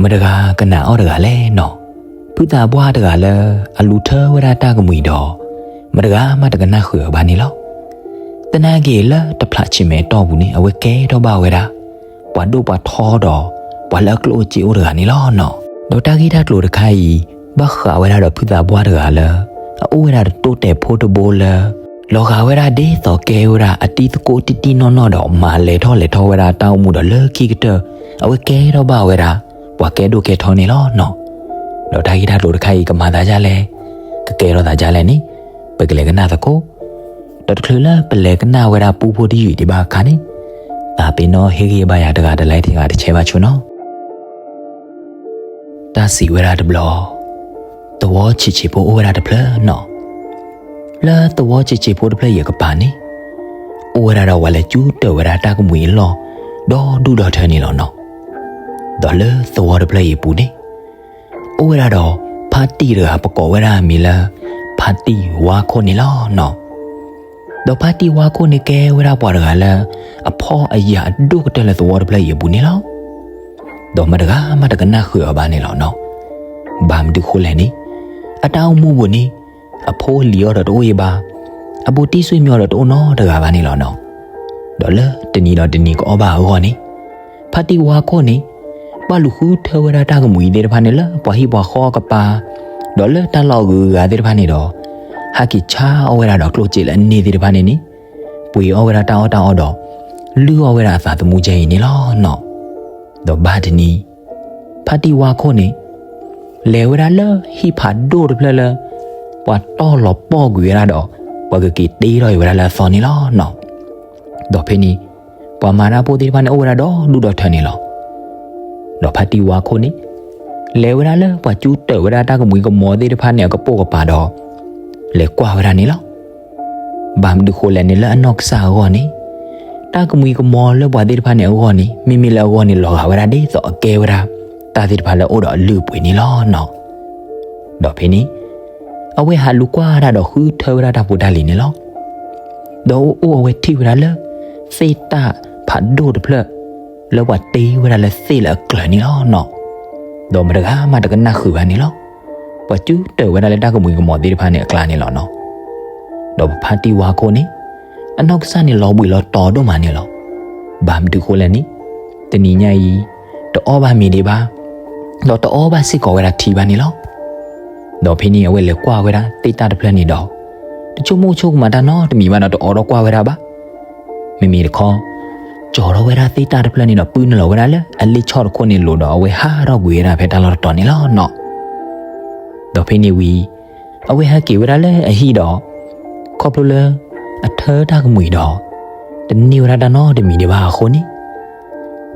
မတဂၤကနၣ်အီၤတဂၤလဲၣ်နီၤ. ဖုသးပှၢ်တဂၤလၢအလူၤထၢဝဲဒၣ်တၢ်ကမှံၤဒီး မတဂၤမးတကနၣ်ဃုာ်အီၤဘၣ်န့ၣ်လီၤ. သနာ်က့လၢတဖျးဆံးမဲာ်တီၢ်ပူၤန့ၣ် အဝဲကဲထီၣ်ဘၣ်ဝဲဒၣ် ပှၤဒိၣ်ပှၤထီဒီး ပှၤလၢအကျိၣ်အစ့အိၣ်တဂၤန့ၣ်လီၤနီၤ. ဒီးတၢ်ဂ့ၢ်တၢ်ကျိၤတခါအံၤ ဘၣ်ဃးဝဲဒၣ်ဒီးဖုသးပှၢ်တဂၤလၢ အအိၣ်ဝဲဒၣ်တတိၢ်တဲာ်ဖိတဘိလၢ လီၤဂာ်ဝဲဒၣ်ဒ်သိးကဲဝဲဒၣ်အတံၤသကိးတံၢ်တံၢ်နီၢ်နီၢ်ဒီး မၤလဲၤထီၣ်လဲၤထီဝဲဒၣ်တၢ်အိၣ်မူဒီးလၢခံကတၢၢ် အဝဲကဲထီၣ်ဘၣ်ဝဲဒၣ် ပှၤကဲဒိၣ်ကဲထီန့ၣ်လီၤနီၤ. ဒီးတၢ်ဂ့ၢ်တၢ်ကျိၤတခါအံၤ ကမၤသးဒ်လဲၣ်, ကကဲထီၣ်သးဒ်လဲၣ်န့ၣ် ပကလဲၤကနၣ်သကိး. ဒီးတချုးလၢပလဲၤကနၣ်ဝဲဒၣ်ပူဖိတယုၢ်အံၤဒံးဘၣ်အခါန့ၣ် သးပ့ၤနီၣ်ဟ့ၣ်ဂံၢ်ဘါယၤတဂၤတlikeတဂၤတshareဘၣ်ဆိနီၤ. တၢ်စံးဝဲဒၣ်တဘျီ, သဝီဆံးဆံးဖိအိၣ်ဝဲဒၣ်တဖျၢၣ်နီၤ. လၢသဝီဆံးဆံးဖိတဖျၢၣ်အံၤအကပၤန့ၣ် အိၣ်ဝဲဒၣ်ဒီးပှၤလဲၤကၠူတၢာ်ဝဲဒၣ်တၢ်ကမှံၤအလီၢ် ဒီဒူၣ်ဒီထၢန့ၣ်လီၤနီၤ. ဒီးလၢသဝီတဖျၢၣ်အံၤအပူၤန့ၣ် အိၣ်ဝဲဒၣ်ဒီးဖါတံၢ်တဂၤ ပကိးဝဲဒၣ်အမံၤလၢ ဖါတံၢ်ဝါခိၣ်န့ၣ်လီၤနီၤ. ဒီးဖါတံၢ်ဝါခိၣ်န့ၣ် ကဲဝဲဒၣ်ပှၤတဂၤလၢ အဖှီၣ်အယာ်အဒိၣ်ကတၢၢ်လၢသဝီတဖျၢၣ်အံၤအပူၤန့ၣ်လီၤ. ဒီးမတဂၤမးတကနၣ်ဃုာ်အီၤဘၣ်န့ၣ်လီၤနီၤ. ဘၣ်မနုၤဃိလဲၣ်န့ၣ် အတၢ်အိၣ်မူပူၤန့ၣ် အဖိအလံၤအီၤဒီးတအိၣ်အံၤဘၣ်, အဘူးတံၢ်ဆွေမျိုးဒီးတအိၣ်နီတဂၤဘၣ်န့ၣ်လီၤနီၤ. ဒီးလၢတနံၤဒီးတနံၤကအီၣ်ဘၣ်အဂီၢ်န့ၣ် ဖါတံၢ်ဝါခိၣ်န့ၣ် ဘၣ်လူၤဃုထၢဝဲဒၣ်တၢ်ကမှံၤသ့ၣ်တဖၣ်န့ၣ်လၢပှၤဟံၣ်ပှၤဃီအကပၤ, ဒီးလၢတၢ်လီၢ်အဂုၤအဂၤသ့ၣ်တဖၣ်န့ၣ်ဒီး ဟဲက့ၤဆါအီၣ်ဝဲဒၣ်ဒီးကျိၣ်စ့လၢအန့ၢ်သ့ၣ်တဖၣ်န့ၣ်န့ၣ် ပှ့ၤအီၣ်ဝဲဒၣ်တၢ်အီၣ်တၢ်အီဒီး လုၢ်အီၣ်ဝဲဒၣ်အသးသမူကဲအံၤန့ၣ်လီၤနီၤ. ဒီးဘၣ်တနံၤ ဖါတံၢ်ဝါခိၣ်န့ၣ် လဲၤဝဲဒၣ်လၢဟံၣ်ဖးဒိၣ်တဖျၢၣ်လၢ ပှၤတီၢ်လီၤပီၢ်ကွံာ်ဝဲဒၣ်ဒီး ပှၤကက့ၤတ့ထီၣ်အံၤဝဲဒၣ်လၢအသီန့ၣ်လီၤနီၤ. ဒီးဖဲန့ၣ် ပှၤမၤတၢ်ဖိသ့ၣ်တဖၣ်န့ၣ် အိၣ်ဝဲဒၣ်ဒီဒူၣ်ဒီထၢန့ၣ်လီၤ. ဒီးဖါတံၢ်ဝါခိၣ်န့ၣ် လဲၤဝဲဒၣ်လၢပှၤကၠူတၢာ်ဝဲဒၣ်တၢ်ကမှံၤကမီၤသ့ၣ်တဖၣ်န့ၣ် အကပိာ်ကပၤဒီး လဲၤကွၢ်ဝဲဒၣ်န့ၣ်လီၤ. ဘၣ်မနုၤဃိလဲၣ်န့ၣ် လၢအနီၢ်ကစၢ်အဂီၢ်န့ၣ် တၢ်ကမှံၤကမီၤလၢပှၤသ့ၣ်တဖၣ်န့ၣ်အဂီၢ်န့ၣ် မ့မ့ၢ်လၢအဂီၢ်န့ၣ် လီၤဂာ်ဝဲဒၣ်ဒ်သိးအကဲဝဲဒၣ် တၢ်သ့ၣ်တဖၣ်လၢအအိၣ်ဒီးအလုၢ်အပှ့ၤန့ၣ်လီၤနီၤ. ဒီးဖဲန့ၣ် အဝဲဟးလူၤကွၢ်တၢ်ဒီးဃုထၢဝဲဒၣ်တၢ်ဖိတၢ်လံၤန့ၣ်လီၤ. ဒီးအိၣ်အိၣ်အဝဲထံၣ်ဝဲဒၣ်လၢ သ့ၣ်တၢ်ဖးဒိၣ်တဖျၢၣ် လၢပှၤတ့ဝဲဒၣ်လၢသ့ၣ်လၢအကျၢၤန့ၣ်လီၤနီၤ. ဒီးမတဂၤမးတကနၣ်ဃုာ်ဘၣ်န့ၣ်လီၤ. ပှၤကၠူတၢာ်ဝဲဒၣ်လၢတၢ်ကမှံၤကမီၤသ့ၣ်တဖၣ်န့ၣ်အကျါန့ၣ်လီၤနီၤ. ဒီးပဖါတံၢ်ဝါခိၣ်န့ၣ် အနီၢ်ကစၢ်န့ၣ် လီၤဘှံးလီၤတီၤဒိၣ်မးန့ၣ်လီၤ. ဘၣ်မနုၤဃိလဲၣ်န့ၣ် တနံၤညါအံၤ တအီၣ်ဘၣ်မ့ၤဒံးဘၣ်, ဒီးတအီဘၣ်စ့ၢ်ကီးဝဲဒၣ်ထံဘၣ်န့ၣ်လီၤ. ဒီးဖဲန့ၣ် အဝဲလဲၤကွၢ်ဝဲဒၣ်သ့ၣ်တၢ်တဖျၢၣ်န့ၣ်ဒီး တဆိကမိၣ်ဆိကမးတၢ်နီတမံၤဘၣ်ဒီး တအိးထီၣ်ကွၢ်ဝဲဒၣ်ဘၣ်. မ့မ့ၢ်တခီ ကၠီၤထီၣ်ဝဲဒၣ်သ့ၣ်တၢ်တဖျၢၣ်န့ၣ်ဒီး ပုၢ်နုာ်လီၤဝဲဒၣ်လၢအလ့ၣ်ဆီၣ်တခိၣ်န့ၣ်လိၤဒီး အဝဲဟးထီၣ်ကွံာ်ဝဲဒၣ်ဖဲတၢ်လီၢ်တတီၤန့ၣ်လီၤနီၤ. ဒီးဖဲန့ၣ်ဝံၤ အဝဲဟဲက့ၤဝဲဒၣ်လၢအဟံၣ်ဒီး ခီဖျိလၢ အထၢတၢ်ကမှံၤဒီး တန့ၢ်ဝဲဒၣ်တၢ်နီတမံၤဒံးဘၣ်အဃိန့ၣ်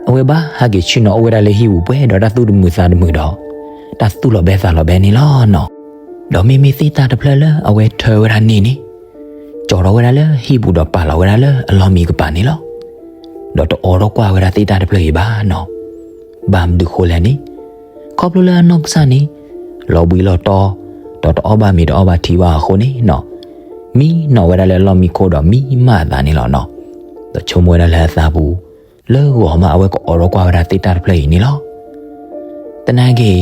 အဝဲဘၣ်ဟဲက့ၤဆ့ၣ်နီၤအိၣ်ဝဲဒၣ်လၢဟံၣ်ပူၤပှဲၤဒီးတၢ်သူၣ်တမုာ်သးတမုာ်ဒီး တၢ်သူၣ်လီၤဘဲသးလီၤဘဲန့ၣ်လီၤနီၤ. ဒီးမ့မ့ၢ်သ့ၣ်တၢ်တဖျၢၣ်လၢအဝဲထၢဝဲဒၣ်န့ၣ်န့ၣ် ကၠီၤထီၣ်ဝဲဒၣ်လၢဟံၣ်ပူၤဒီးပာ်လီၤဝဲဒၣ်လၢအလီၢ်မံကပၤန့ၣ်လီၤ. ဒီးတအိးထီၣ်ကွၢ်ဝဲဒၣ်သ့ၣ်တၢ်တဖျၢၣ်အံၤဘၣ်နီၤ. ဘၣ်မနုၤဃိလဲၣ်န့ၣ် ခီဖျိလၢအနီၢ်ကစၢ်န့ၣ် လီၤဘှံးလီၤတီၤ ဒီးတအီၣ်ဘၣ်မ့ၤတအီဘၣ်ထံဘၣ်အဃိန့ၣ်နီၤ မံနီၤဝဲဒၣ်လၢအလီၢ်မံခိၣ်ဒီးမံမးအသးန့ၣ်လီၤနီၤ. ဒီးဆိကမိၣ်ဝဲဒၣ်လၢအသးပူၤ လၢဂီၤမးအဝဲကအိးထီၣ်ကွၢ်ဝဲဒၣ်သ့ၣ်တၢ်တဖျၢၣ်အံၤန့ၣ်လီၤ. သနာ်က့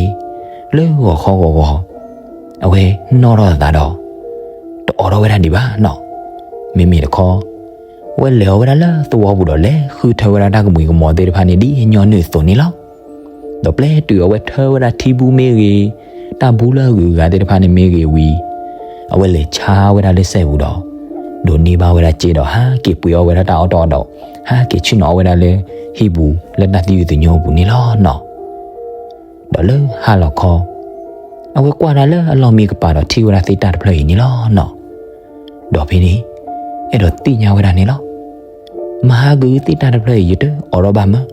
လၢဂီၤခီဂီၤဂီၤ အဝဲနီၣ်ထီၣ်အသးဒီး တအိးထီၣ်ဝဲဒၣ်ဒံးဘၣ်နီၤ. မ့မ့ၢ်တခီ အဝဲလဲၤအီၤဝဲဒၣ်လၢသဝီပူၤဒီးလဲၤဃုထၢဝဲဒၣ်တၢ်ကမှံၤကမီၤသ့ၣ်တဖၣ်န့ၣ်ဒ်ညီနုၢ်အသိးန့ၣ်လီၤ. ဒီးပျဲတုၤအဝဲထၢဝဲဒၣ်ထံဘူမ့ၢ်ဂ့ၤ, တၢ်ဘူလၢအဂုၤအဂၤသ့ၣ်တဖၣ်န့ၣ်မ့ၢ်ဂ့ၤဝံၤ, အဝဲလဲၤဆါဝဲဒၣ်လၢစဲပူၤဒီး ဒိးန့ၢ်ဘၣ်ဝဲဒၣ်စ့ဒီး ဟးက့ၤပှ့ၤအီၣ်ဝဲဒၣ်တၢ်အီၣ်တၢ်အီဒီး ဟးက့ၤဆ့ၣ်နီၤအီၣ်ဝဲဒၣ်လၢဟံၣ်ပူၤလၢတၢ်သယုၢ်သညိပူၤန့ၣ်လီၤနီၤ. ဒီးလၢဟါလီၤခီ အဝဲကွၢ်ဒၣ်လၢအလီၢ်မံကပၤဒီးထံၣ်ဝဲဒၣ်သ့ၣ်တၢ်တဖျၢၣ်အံၤန့ၣ်လီၤနီၤ. ဒီးဖဲန့ၣ် အဲၣ်ဒိးသ့ၣ်ညါဝဲဒၣ်န့ၣ်လီၤ. မဟါကသ့ၣ်တၢ်တဖျၢၣ်အံၤ ယတအိးထီၣ်ဘၣ်မး,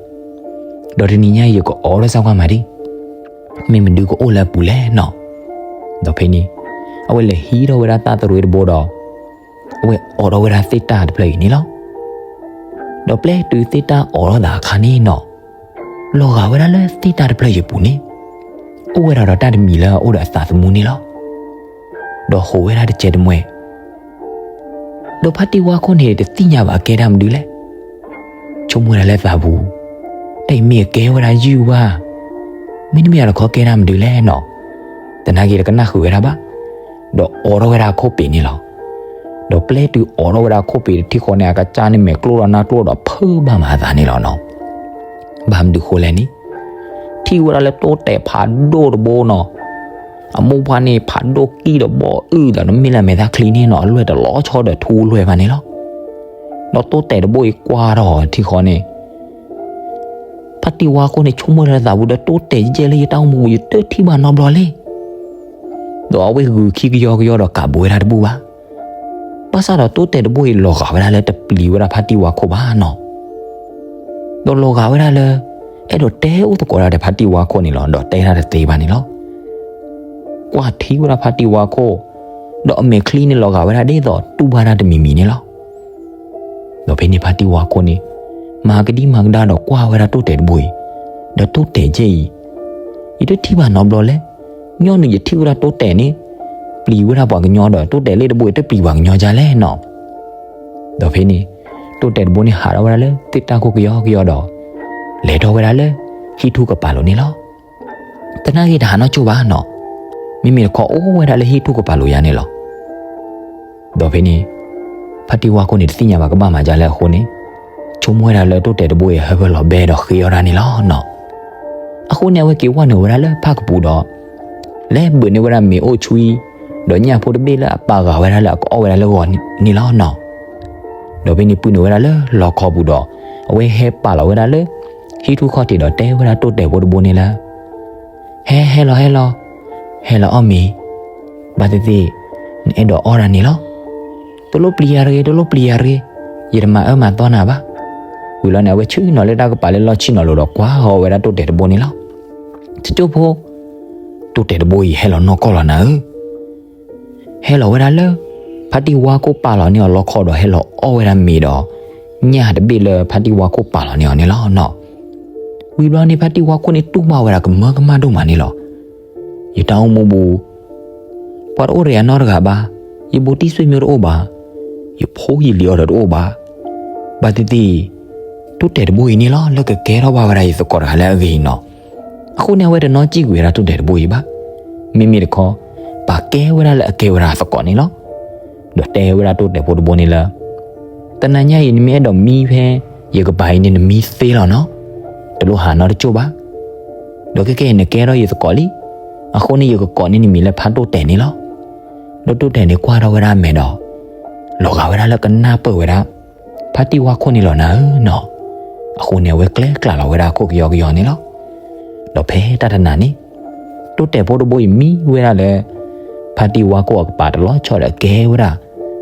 ဒီးတနံၤညါအံၤယကအိးထီၣ်စၢ်ကွၢ်မးဒံး, မ့ၢ်မနုၤကအိၣ်လၢအပူၤလဲၣ်နီၤ. ဒီးဖဲန့ၣ် အဝဲလဲၤဟံးထီၣ်ဝဲဒၣ်သၣ်သရ့တဘိဒီး အဝဲအိးထီၣ်ဝဲဒၣ်သ့ၣ်တၢ်တဖျၢၣ်အံၤန့ၣ်လီၤ. ဒီးပျဲတုၤသ့ၣ်တၢ်အိးထီၣ်သးအခါန့ၣ်နီၤ, လီၤဂာ်ဝဲဒၣ်လၢသ့ၣ်တၢ်တဖျၢၣ်အံၤအပူၤန့ၣ် အိၣ်ဝဲဒၣ်ဒီးတၢ်တမံၤလၢအအိၣ်ဒီးအသးသမူန့ၣ်လီၤ. ဒီးဟူးဝဲဒၣ်တစဲးတမှဲ, ဒီးဖါတံၢ်ဝါခိၣ်န့ၣ် တသ့ၣ်ညါဘၣ်အကဲတၢ်မနုၤလဲၣ်. ဆိကမိၣ်ဝဲဒၣ်လၢသးပူၤ, တၢ်အံၤမ့ၢ်အကဲဝဲဒၣ်ယုၢ်ဘၣ်. မ့တမ့ၢ်အတခီကဲဒၣ်မနုၤလဲၣ်နီၤ. သနာ်က့တကနၣ်ဃုာ်ဝဲဒၣ်ဘၣ်. ဒီးအိးထီၣ်ဝဲဒၣ်အခိၣ်ပ့ၤန့ၣ်လီၤ. ဒီးပျဲတုၤအိးထီၣ်ဝဲဒၣ်အခိၣ်ပ့ၤတထံၣ်ဃီန့ၣ် အကစၢ်န့ၣ်မဲာ်ကျိၣ်ဒီးနါကျိၣ်ဒီးဖုးဘၣ်မၤအသးန့ၣ်လီၤနီၤ. ဘၣ်မနုၤဃိလဲၣ်န့ၣ်, ထံၣ်ဝဲဒၣ်လၢတိၣ်တဲာ်ဖးဒိၣ်တဘိနီၤ. အမိၢ်ပှၢ်န့ၣ် ဖးဒိၣ်ကံၢ်ဒီးဘီအုၣ်ဒီး နမ့ၢ်လၢမဲာ်သၣ်ချံန့ၣ်နီၤ အလွဲၢ်တလီၤဆီဒီးထူလွဲၢ်ဘၣ်န့ၣ်လီၤ. ဒီးတိၣ်တဲာ်တဘိအံၤကွၢ်ထီၣ်ထံၣ်ဃီန့ၣ် ဖါတံၢ်ဝါခိၣ်န့ၣ် ဆိကမိၣ်လၢသးပူၤဒီး တိၣ်တဲာ်ယဲၢ်လၢယတၢ်အိၣ်မူပူၤ ယတထံၣ်ဘၣ်နီတဘျီလဲၣ်. ဒီးအဝဲဂုာ်ခံကယီကယီဒီးကးဘိဝဲဒၣ်တဘူၣ်ဘၣ်. ဘၣ်ဆၣ်ဒီးတိၣ်တဲာ်တဘိအံၤ လီၤဂာ်ဝဲဒၣ်လၢတပျံၤဝဲဒၣ်ဖါတံၢ်ဝါခိၣ်ဘၣ်နီၤ. ဒီးလီၤဂာ်ဝဲဒၣ်လၢ အဲၣ်ဒိးတဲအိၣ်သကိးဒၣ်ဒီးဖါတံၢ်ဝါခိၣ်န့ၣ်လီၤ. ဒီးတဲဒၣ်တသ့ဘၣ်န့ၣ်လီၤ. ကွၢ်ထံဝဲဒၣ်ဖါတံၢ်ဝါခိၣ်, ဒီးအမဲာ်ချံန့ၣ်လီၤဂာ်ဝဲဒၣ်ဒ်သိးတူၢ်ဘၣ်တၢ်တမံၤမံၤန့ၣ်လီၤ. ဒီးဖဲန့ၣ်ဖါတံၢ်ဝါခိၣ်န့ၣ် မၤကဒံမၤကဒါဒီးကွၢ်ဝဲဒၣ်တိၣ်တဲာ်တဘိအံၤ, ဒီးတိၣ်တဲာ်ကဲအံၤ, ယတထံၣ်ဘၣ်နီတဘျီလဲၣ်. ညီနုၢ်ယထံၣ်ဝဲဒၣ်တိၣ်တဲာ်န့ၣ် ပျံၤဝဲဒၣ်ပှၤကညီဒီး တိၣ်တဲာ်လၢတဘိအံၤတပျံၤပှၤကညီဒ်လဲၣ်နီၤ. ဒီးဖဲန့ၣ် တိၣ်တဲာ်တဘိန့ၣ်ဟးထီၣ်ဝဲဒၣ်လၢသ့ၣ်တၢ်ခိၣ်ကယီကယီဒီး လဲၤထီၣ်ဝဲဒၣ်လၢဟံၣ်ထူၣ်ကပၤလိၤန့ၣ်လီၤ. သနာ်က့တဟးနီၢ်ကၠိၣ်ဘၣ်နီၤ, မ့မ့ၢ်တခီအိၣ်ဝဲဒၣ်လၢဟံၣ်ထူၣ်ကပၤလိၤယၤန့ၣ်လီၤ. ဒီးဖဲန့ၣ် ဖါတံၢ်ဝါခိၣ်န့ၣ် တသ့ၣ်ညါဘၣ်ကဘၣ်မၤဒ်လဲၣ်အဃိန့ၣ်, ဆိကမိၣ်ဝဲဒၣ်လၢတိၣ်တဲာ်တဘိအံၤ ဟၢဖၢလီၤဘဲဒီးဃ့အီၣ်ဒၣ်န့ၣ်လီၤနီၤ. အဃိန့ၣ် အဝဲက့ၤဝဲနုာ်ဝဲဒၣ်လၢဖၣ်ကပူၤဒီး လဲၤဘုးန့ၢ်ဝဲဒၣ်မ့ၤအိၣ်ဆူအံၤ, ဒီးညၣ်ဖိတဘ့ၣ်လၢအပာ်ဂာ်ဝဲဒၣ်လၢအကအီၣ်ဝဲဒၣ်လၢဂီၤန့ၣ်လီၤနီၤ. ဒီးဖဲန့ၣ်ပုၢ်နုာ်ဝဲဒၣ်လၢလီခီပူၤဒီး အဝဲဟဲပာ်လီၤဝဲဒၣ်လၢ ဟံၣ်ထူၣ်ခီၣ်ထံးဒီးတဲဝဲဒၣ်တိၣ်တဲာ်ဖိတဘိန့ၣ်လၢ ဟဲ ဟဲလီၤ ဟဲလီၤ, ဟဲလီၤအီၣ်မ့ၤ, ဘၣ်သ့ၣ်သ့ၣ် နအဲၣ်ဒိးအီၣ်ဒၣ်န့ၣ်လီၤ. တလိၣ်ပျံၤယၤတဂ့ၤ, တလိၣ်ပျံၤယၤတဂ့ၤ, ယတမၤအၢမၤသီနၤဘၣ်. ဝံၤလီၤန့ၣ် အဝဲဆ့ၣ်နီၤလၢတၢ်ကပၤလၢလီၢ်ဆ့ၣ်နီၤလိၤဒီးကွၢ်ဃီဝဲဒၣ်တိၣ်တဲာ်တဘိန့ၣ်လီၤ. တကၠိၢ်ဖိ, တိၣ်တဲာ်တဘိအံၤဟဲလီၤနီၢ်ကီၢ်လီၤနၤဧၢ. ဟဲလီၤဝဲဒၣ်လၢ ဖါတံၢ်ဝါခိၣ်ပာ်လီၤန့ၢ်အီၤလီခီဒီးဟဲလီၤအီၣ်ဝဲဒၣ်မ့ၤဒီး ညၣ်တဘ့ၣ်လၢဖါတံၢ်ဝါခိၣ်ပာ်လီၤန့ၢ်အီၤန့ၣ်လီၤနီၤ. ဝံၤဘျီန့ၣ် ဖါတံၢ်ဝါခိၣ်န့ၣ်တူၢ်ဘၣ်ဝဲဒၣ်ကမၢကမၣ်ဒိၣ်မးန့ၣ်လီၤ. ယတၢ်အိၣ်မူပူၤ ပှၤတအိၣ်ဒီးယၤနီတဂၤဘၣ်, ယဘူးတံၢ်ဆွေမျိုးတအိၣ်ဘၣ်, ယဖိယလံၤအီၤဒီးတအိၣ်ဘၣ်. ဘၣ်သ့ၣ်သ့ၣ် တိၣ်တဲာ်တဘိအံၤန့ၣ်လီၤ လၢကကဲထီၣ်ဘၣ်ဝဲဒၣ်ယသကိးတဂၤလၢအဂ့ၤအံၤနီၤ. အဃိန့ၣ် အဝဲတနီၣ်စံၣ်ကွံာ်ဝဲဒၣ်တိၣ်တဲာ်တဘိအံၤဘၣ်. မ့မ့ၢ်တခီ ပာ်ကဲဝဲဒၣ်လၢအကဲဝဲဒၣ်အသကိးန့ၣ်လီၤ. ဒီးတဲဝဲဒၣ်တိၣ်တဲာ်ဖိတဘိန့ၣ်လၢ တနၤညါအံၤ နမ့ၢ်အဲၣ်ဒိးမံဖဲယကပၤအံၤန့ၣ် နမံသ့လီၤနီၤ. တလိၣ်ဟးနီတကၠိၢ်ဘၣ်. ဒီးခဲကနံၣ်အံၤ နကဲထီၣ်ယသကိးလံ. အဃိန့ၣ် ယကကိးန့ၢ်နမံၤလၢဖါတိၣ်တဲာ်န့ၣ်လီၤ. ဒီးတိၣ်တဲာ်န့ၣ်ကွၢ်ထီၣ်ဝဲဒၣ်အမဲာ်ဒီး လီၤဂာ်ဝဲဒၣ်လၢကနၢ်ပၢၢ်ဝဲဒၣ် ဖါတံၢ်ဝါခိၣ်န့ၣ်လီၤနၤဧၢနီၤ. အဃိန့ၣ် အဝဲကျဲကျးလီၤဝဲဒၣ်အခိၣ်ကယီကယီန့ၣ်လီၤ. ဒီးဖဲတၢ်တနၤန့ၣ် တိၣ်တဲာ်ဖိတဘိအံၤမံဝဲဒၣ်လၢ ဖါတံၢ်ဝါခိၣ်အကပၤတလီၤဆီဒီးကဲဝဲဒၣ်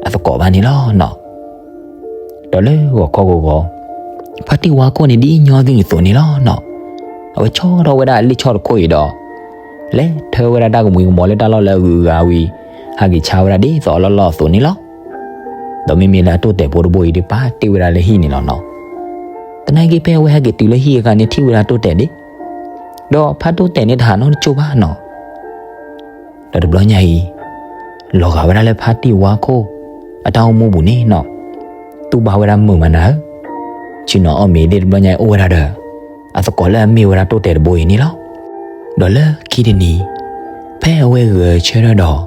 အသကိးဘၣ်န့ၣ်လီၤနီၤ. ဒီးလၢဂီၤခီဂီၤဂီၤ ဖါတံၢ်ဝါခိၣ်န့ၣ်ဒ်ညီနုၢ်အသိးန့ၣ်လီၤနီၤ. အဝဲဆီထီၣ်ဝဲဒၣ်အလ့ၣ်ဆီတခိၣ်အံၤဒီး လဲၤထၢဝဲဒၣ်တၢ်ကမှံၤကမီၤလၢတၢ်လီၢ်လၢအဂုၤအဂၤဝံၤ ဟးက့ၤဆါဝဲဒၣ်ဒ်သိးအလီၢ်လီၢ်အသိးန့ၣ်လီၤ. ဒီးမ့မ့ၢ်လၢအတိၣ်တဲာ်ဖိတဘိအံၤဒ်ပာ်တ့ၢ်ဝဲဒၣ်လၢဟံၣ်န့ၣ်လီၤနီၤ. သနာ်က့ဖဲအဝဲဟဲက့ၤတုၤလၢဟံၣ်အခါန့ၣ် ထံၣ်ဝဲဒၣ်တိၣ်တဲာ်ဒံး ဒီးဖါတိၣ်တဲာ်န့ၣ်တဟးနီတကၠိၢ်ဘၣ်နီၤ. ဒီးတဘျီညါအံၤ လီၤဂာ်ဝဲဒၣ်လၢဖါတံၢ်ဝါခိၣ် အတၢ်အိၣ်မူပူၤန့ၣ်နီၤ, တူၢ်ဘၣ်ဝဲဒၣ်မုာ်မးနၤဧၢ, ဆ့ၣ်နီၤအီၣ်မ့ၤသ့ၣ်တဘျီညါအံၤအိၣ်ဝဲဒၣ်ဒီး အသကိးလၢအမ့ၢ်ဝဲဒၣ်တိၣ်တဲာ်တဘိအံၤန့ၣ်လီၤ. ဒီးလၢခံတနံၤ ဖဲအဝဲဂဲၤဆၢထၢၣ်ဒီး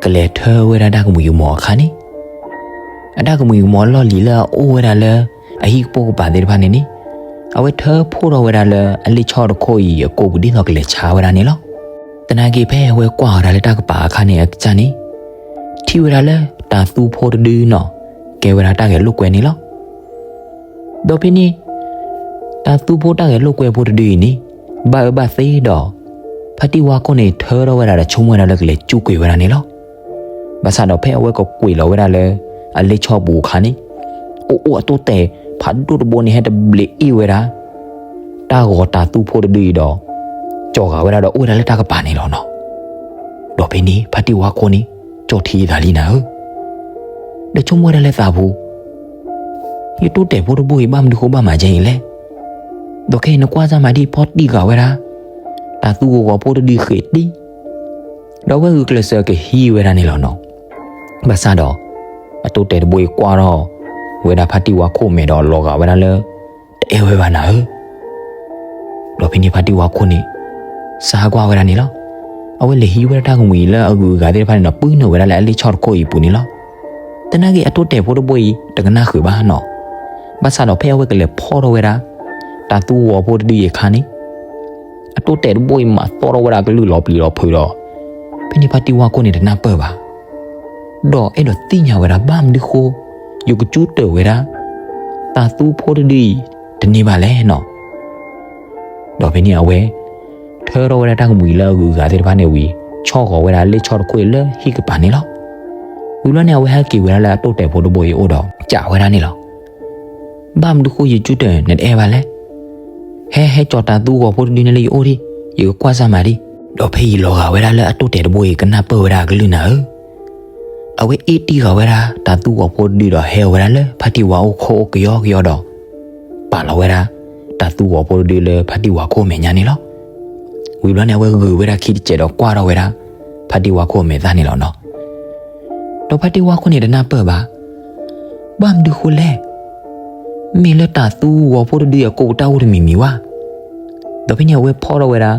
ကလဲၤထၢဝဲဒၣ်တၢ်ကမှံၤကမီၤအခါန့ၣ် အတၢ်ကမှံၤကမီၤလီၢ်လံၤလၢအအိၣ်ဝဲဒၣ်လၢ အဟံၣ်ကပိာ်ကပၤသ့ၣ်တဖၣ်န့ၣ်န့ၣ် အဝဲထၢဖှိၣ်ထီၣ်ဝဲဒၣ်လၢအလ့ၣ်ဆီတခိၣ်အံၤအကိာ်ပူၤဒ်သိးကလဲၤဆါဝဲဒၣ်န့ၣ်လီၤ. သနာ်က့ဖဲအဝဲကွၢ်ဝဲဒၣ်လၢတၢ်ကပၤအခါန့ၣ်အကစၢ်န့ၣ် ထံၣ်ဝဲဒၣ်လၢတၢ်သူဖိတဒုနီၤ ကဲဝဲဒၣ်တၢ်ဂဲၤလိာ်ကွဲန့ၣ်လီၤ. ဒီးဖဲန့ၣ် တၢ်သူဖိတၢ်ဂဲၤလိာ်ကွဲဖိတဒုအံၤန့ၣ် ဘၣ်အၢဘၣ်သီဒီး ဖါတံၢ်ဝါခိၣ်န့ၣ် ထၢထီၣ်ဝဲဒၣ်ဒီးဆိကမိၣ်ဝဲဒၣ်လၢကလဲၤစူးကွံာ်ဝဲဒၣ်န့ၣ်လီၤ. ဘၣ်ဆၣ်ဒီးဖဲအဝဲကကွံာ်လီၤဝဲဒၣ်လၢ အလ့ၣ်ဆီပူၤအခါန့ၣ် အိၣ်အိၣ်အတိၣ်တဲာ်ဖးဒိၣ်တဘိန့ၣ် ဟဲတဘျီးအ့ၣ်ဝဲဒၣ် တၢ်ဂီၤတၢ်သူဖိတဒုအံၤဒီး ကၠီၤဂာ်ဝဲဒၣ်ဒီးအိၣ်ဝဲဒၣ်လၢတၢ်ကပၤန့ၣ်လီၤနီၤ. ဒီးဖဲန့ၣ် ဖါတံၢ်ဝါခိၣ်န့ၣ် ကၠီၣ်ထံအသးလံနၤဧၢ, ဒီးဆိကမိၣ်ဝဲဒၣ်လၢသးပူၤ ယတိၣ်တဲာ်ဖိတဘိအံၤ ဘၣ်မနုၤဃိဘၣ်မၤဒ်အံၤလဲၣ်. ဒီးခဲအံၤနကွၢ်စၢ်မၤဒ်အံၤ ဖီၣ်တံၢ်ဃာ်ဝဲဒၣ် တၢ်သူဂီၤဂီၤဖိတဒုဃ့းတံၢ် ဒီးအဝဲဂုာ်ကျဲးစၢးကဟံးဝဲဒၣ်န့ၣ်လီၤနီၤ. ဘၣ်ဆၣ်ဒီး အတိၣ်တဲာ်တဘိအံၤကွၢ်ထီၣ်ဝဲဒၣ်ဖါတံၢ်ဝါခိၣ်မဲာ်ဒီးလီၤဂာ်ဝဲဒၣ်လၢ တအဲၣ်ဝဲဘၣ်နၤဧၢ. ဒီးဖဲန့ၣ်ဖါတံၢ်ဝါခိၣ်န့ၣ် စးဟးကွၢ်ဝဲဒၣ်န့ၣ်လီၤ. အဝဲလဲၤဟံးဝဲဒၣ်တၢ်ကမှံၤလၢအဂုၤအဂၤသ့ၣ်တဖၣ်န့ၣ်ဒီး ပုၢ်နုာ်ဝဲဒၣ်လၢအလ့ၣ်ဆီၣ်တခိၣ်အံၤအပူၤန့ၣ်လီၤ. သနာ်က့အတိၢ်တဲာ်ဖိတဘိအံၤ တကနၣ်ဃုာ်ဘၣ်နီၤ. ဘၣ်ဆၣ်ဒီးဖဲအဝဲကလဲၤဖီၣ်ထီၣ်ဝဲဒၣ် တၤသူဂီၤဖိတဒုအံၤအခါန့ၣ် အတိၢ်တဲာ်တဘိအံၤမၤသီၣ်ထီၣ်ဝဲဒၣ်ကလုၢ်လီၤပျံၤလီၤဖုးဒီး ဖဲန့ၣ်ဖါတံၢ်ဝါခိၣ်န့ၣ်တနၢ်ပၢၢ်ဘၣ်. ဒီးအဲၣ်ဒိးသ့ၣ်ညါဝဲဒၣ်ဘၣ်မနုၤဃိ ယကကၠူတၢၢ်ဝဲဒၣ် တၤသူဖိတဒုအံၤတန့ၢ်ဘၣ်လဲၣ်နီၤ. ဒီးဖဲန့ၣ်အဝဲ ထၢထီၣ်ဝဲဒၣ်တၢ်ကမှံၤလၢအဂုၤအဂၤသ့ၣ်တဖၣ်န့ၣ်ဝံၤ ဆီၣ်ဂီၤဝဲဒၣ်လ့ၣ်ဆီၣ်တခိၣ်လၢဟံၣ်ကပၤန့ၣ်လီၤ. ဝံၤဘျီန့ၣ် အဝဲဟဲက့ၤဝဲဒၣ်လၢအတိၢ်တဲာ်ဖိတဘိအံၤအိၣ်ဒီး ကးဝဲဒၣ်န့ၣ်လီၤ. ဘၣ်မနုၤဃိယကၠူတၢၢ်နတအဲၣ်ဘၣ်လဲၣ်. ဟဲ ဟဲကၠီၤတၤသူဂီၤဖိတဒုန့ၣ်လၢယအိၣ်ဒံး ယကကွၢ်စၢ်မၤဒံး. ဒီးဖဲအံၤလီၤဂာ်ဝဲဒၣ်လၢအတိၢ်တဲာ်တဘိအံၤကနၢ်ပၢၢ်ဝဲဒၣ်အကလုၢ်နၤဧၢ အဝဲအ့ၣ်တံၢ်ဃာ်ဝဲဒၣ်တၤသူဂီၤဖိတဒုဒီးဟဲဝဲဒၣ်လၢဖါတံၢ်ဝါအိၣ်ခိၣ်အိၣ်ကယီကယီဒီး ပာ်လီၤဝဲဒၣ် တၤသူဂီၤဖိတဒုလၢဖါတံၢ်ဝါခိၣ်အမဲာ်ညါန့ၣ်လီၤ. ဝံၤဘျီန့ၣ် အဝဲဂုာ်ဝဲဒၣ်ခံတစဲးဒီးကွၢ်ထီၣ်ဝဲဒၣ် ဖါတံၢ်ဝါခိၣ်အမဲာ်သၣ်န့ၣ်လီၤနီၤ. ဒီးဖါတံၢ်ဝါခိၣ်န့ၣ်တနၢ်ပၢၢ်ဘၣ်. ဘၣ်မနုၤဃိလဲၣ်. မ့ၢ်လၢတၤသူဂီၤဖိတဒုအကိးပတၢ်အိၣ်တမံၤမံၤဝဲ. ဒီးဖဲန့ၣ်အဝဲဖီၣ်ထီၣ်ဝဲဒၣ်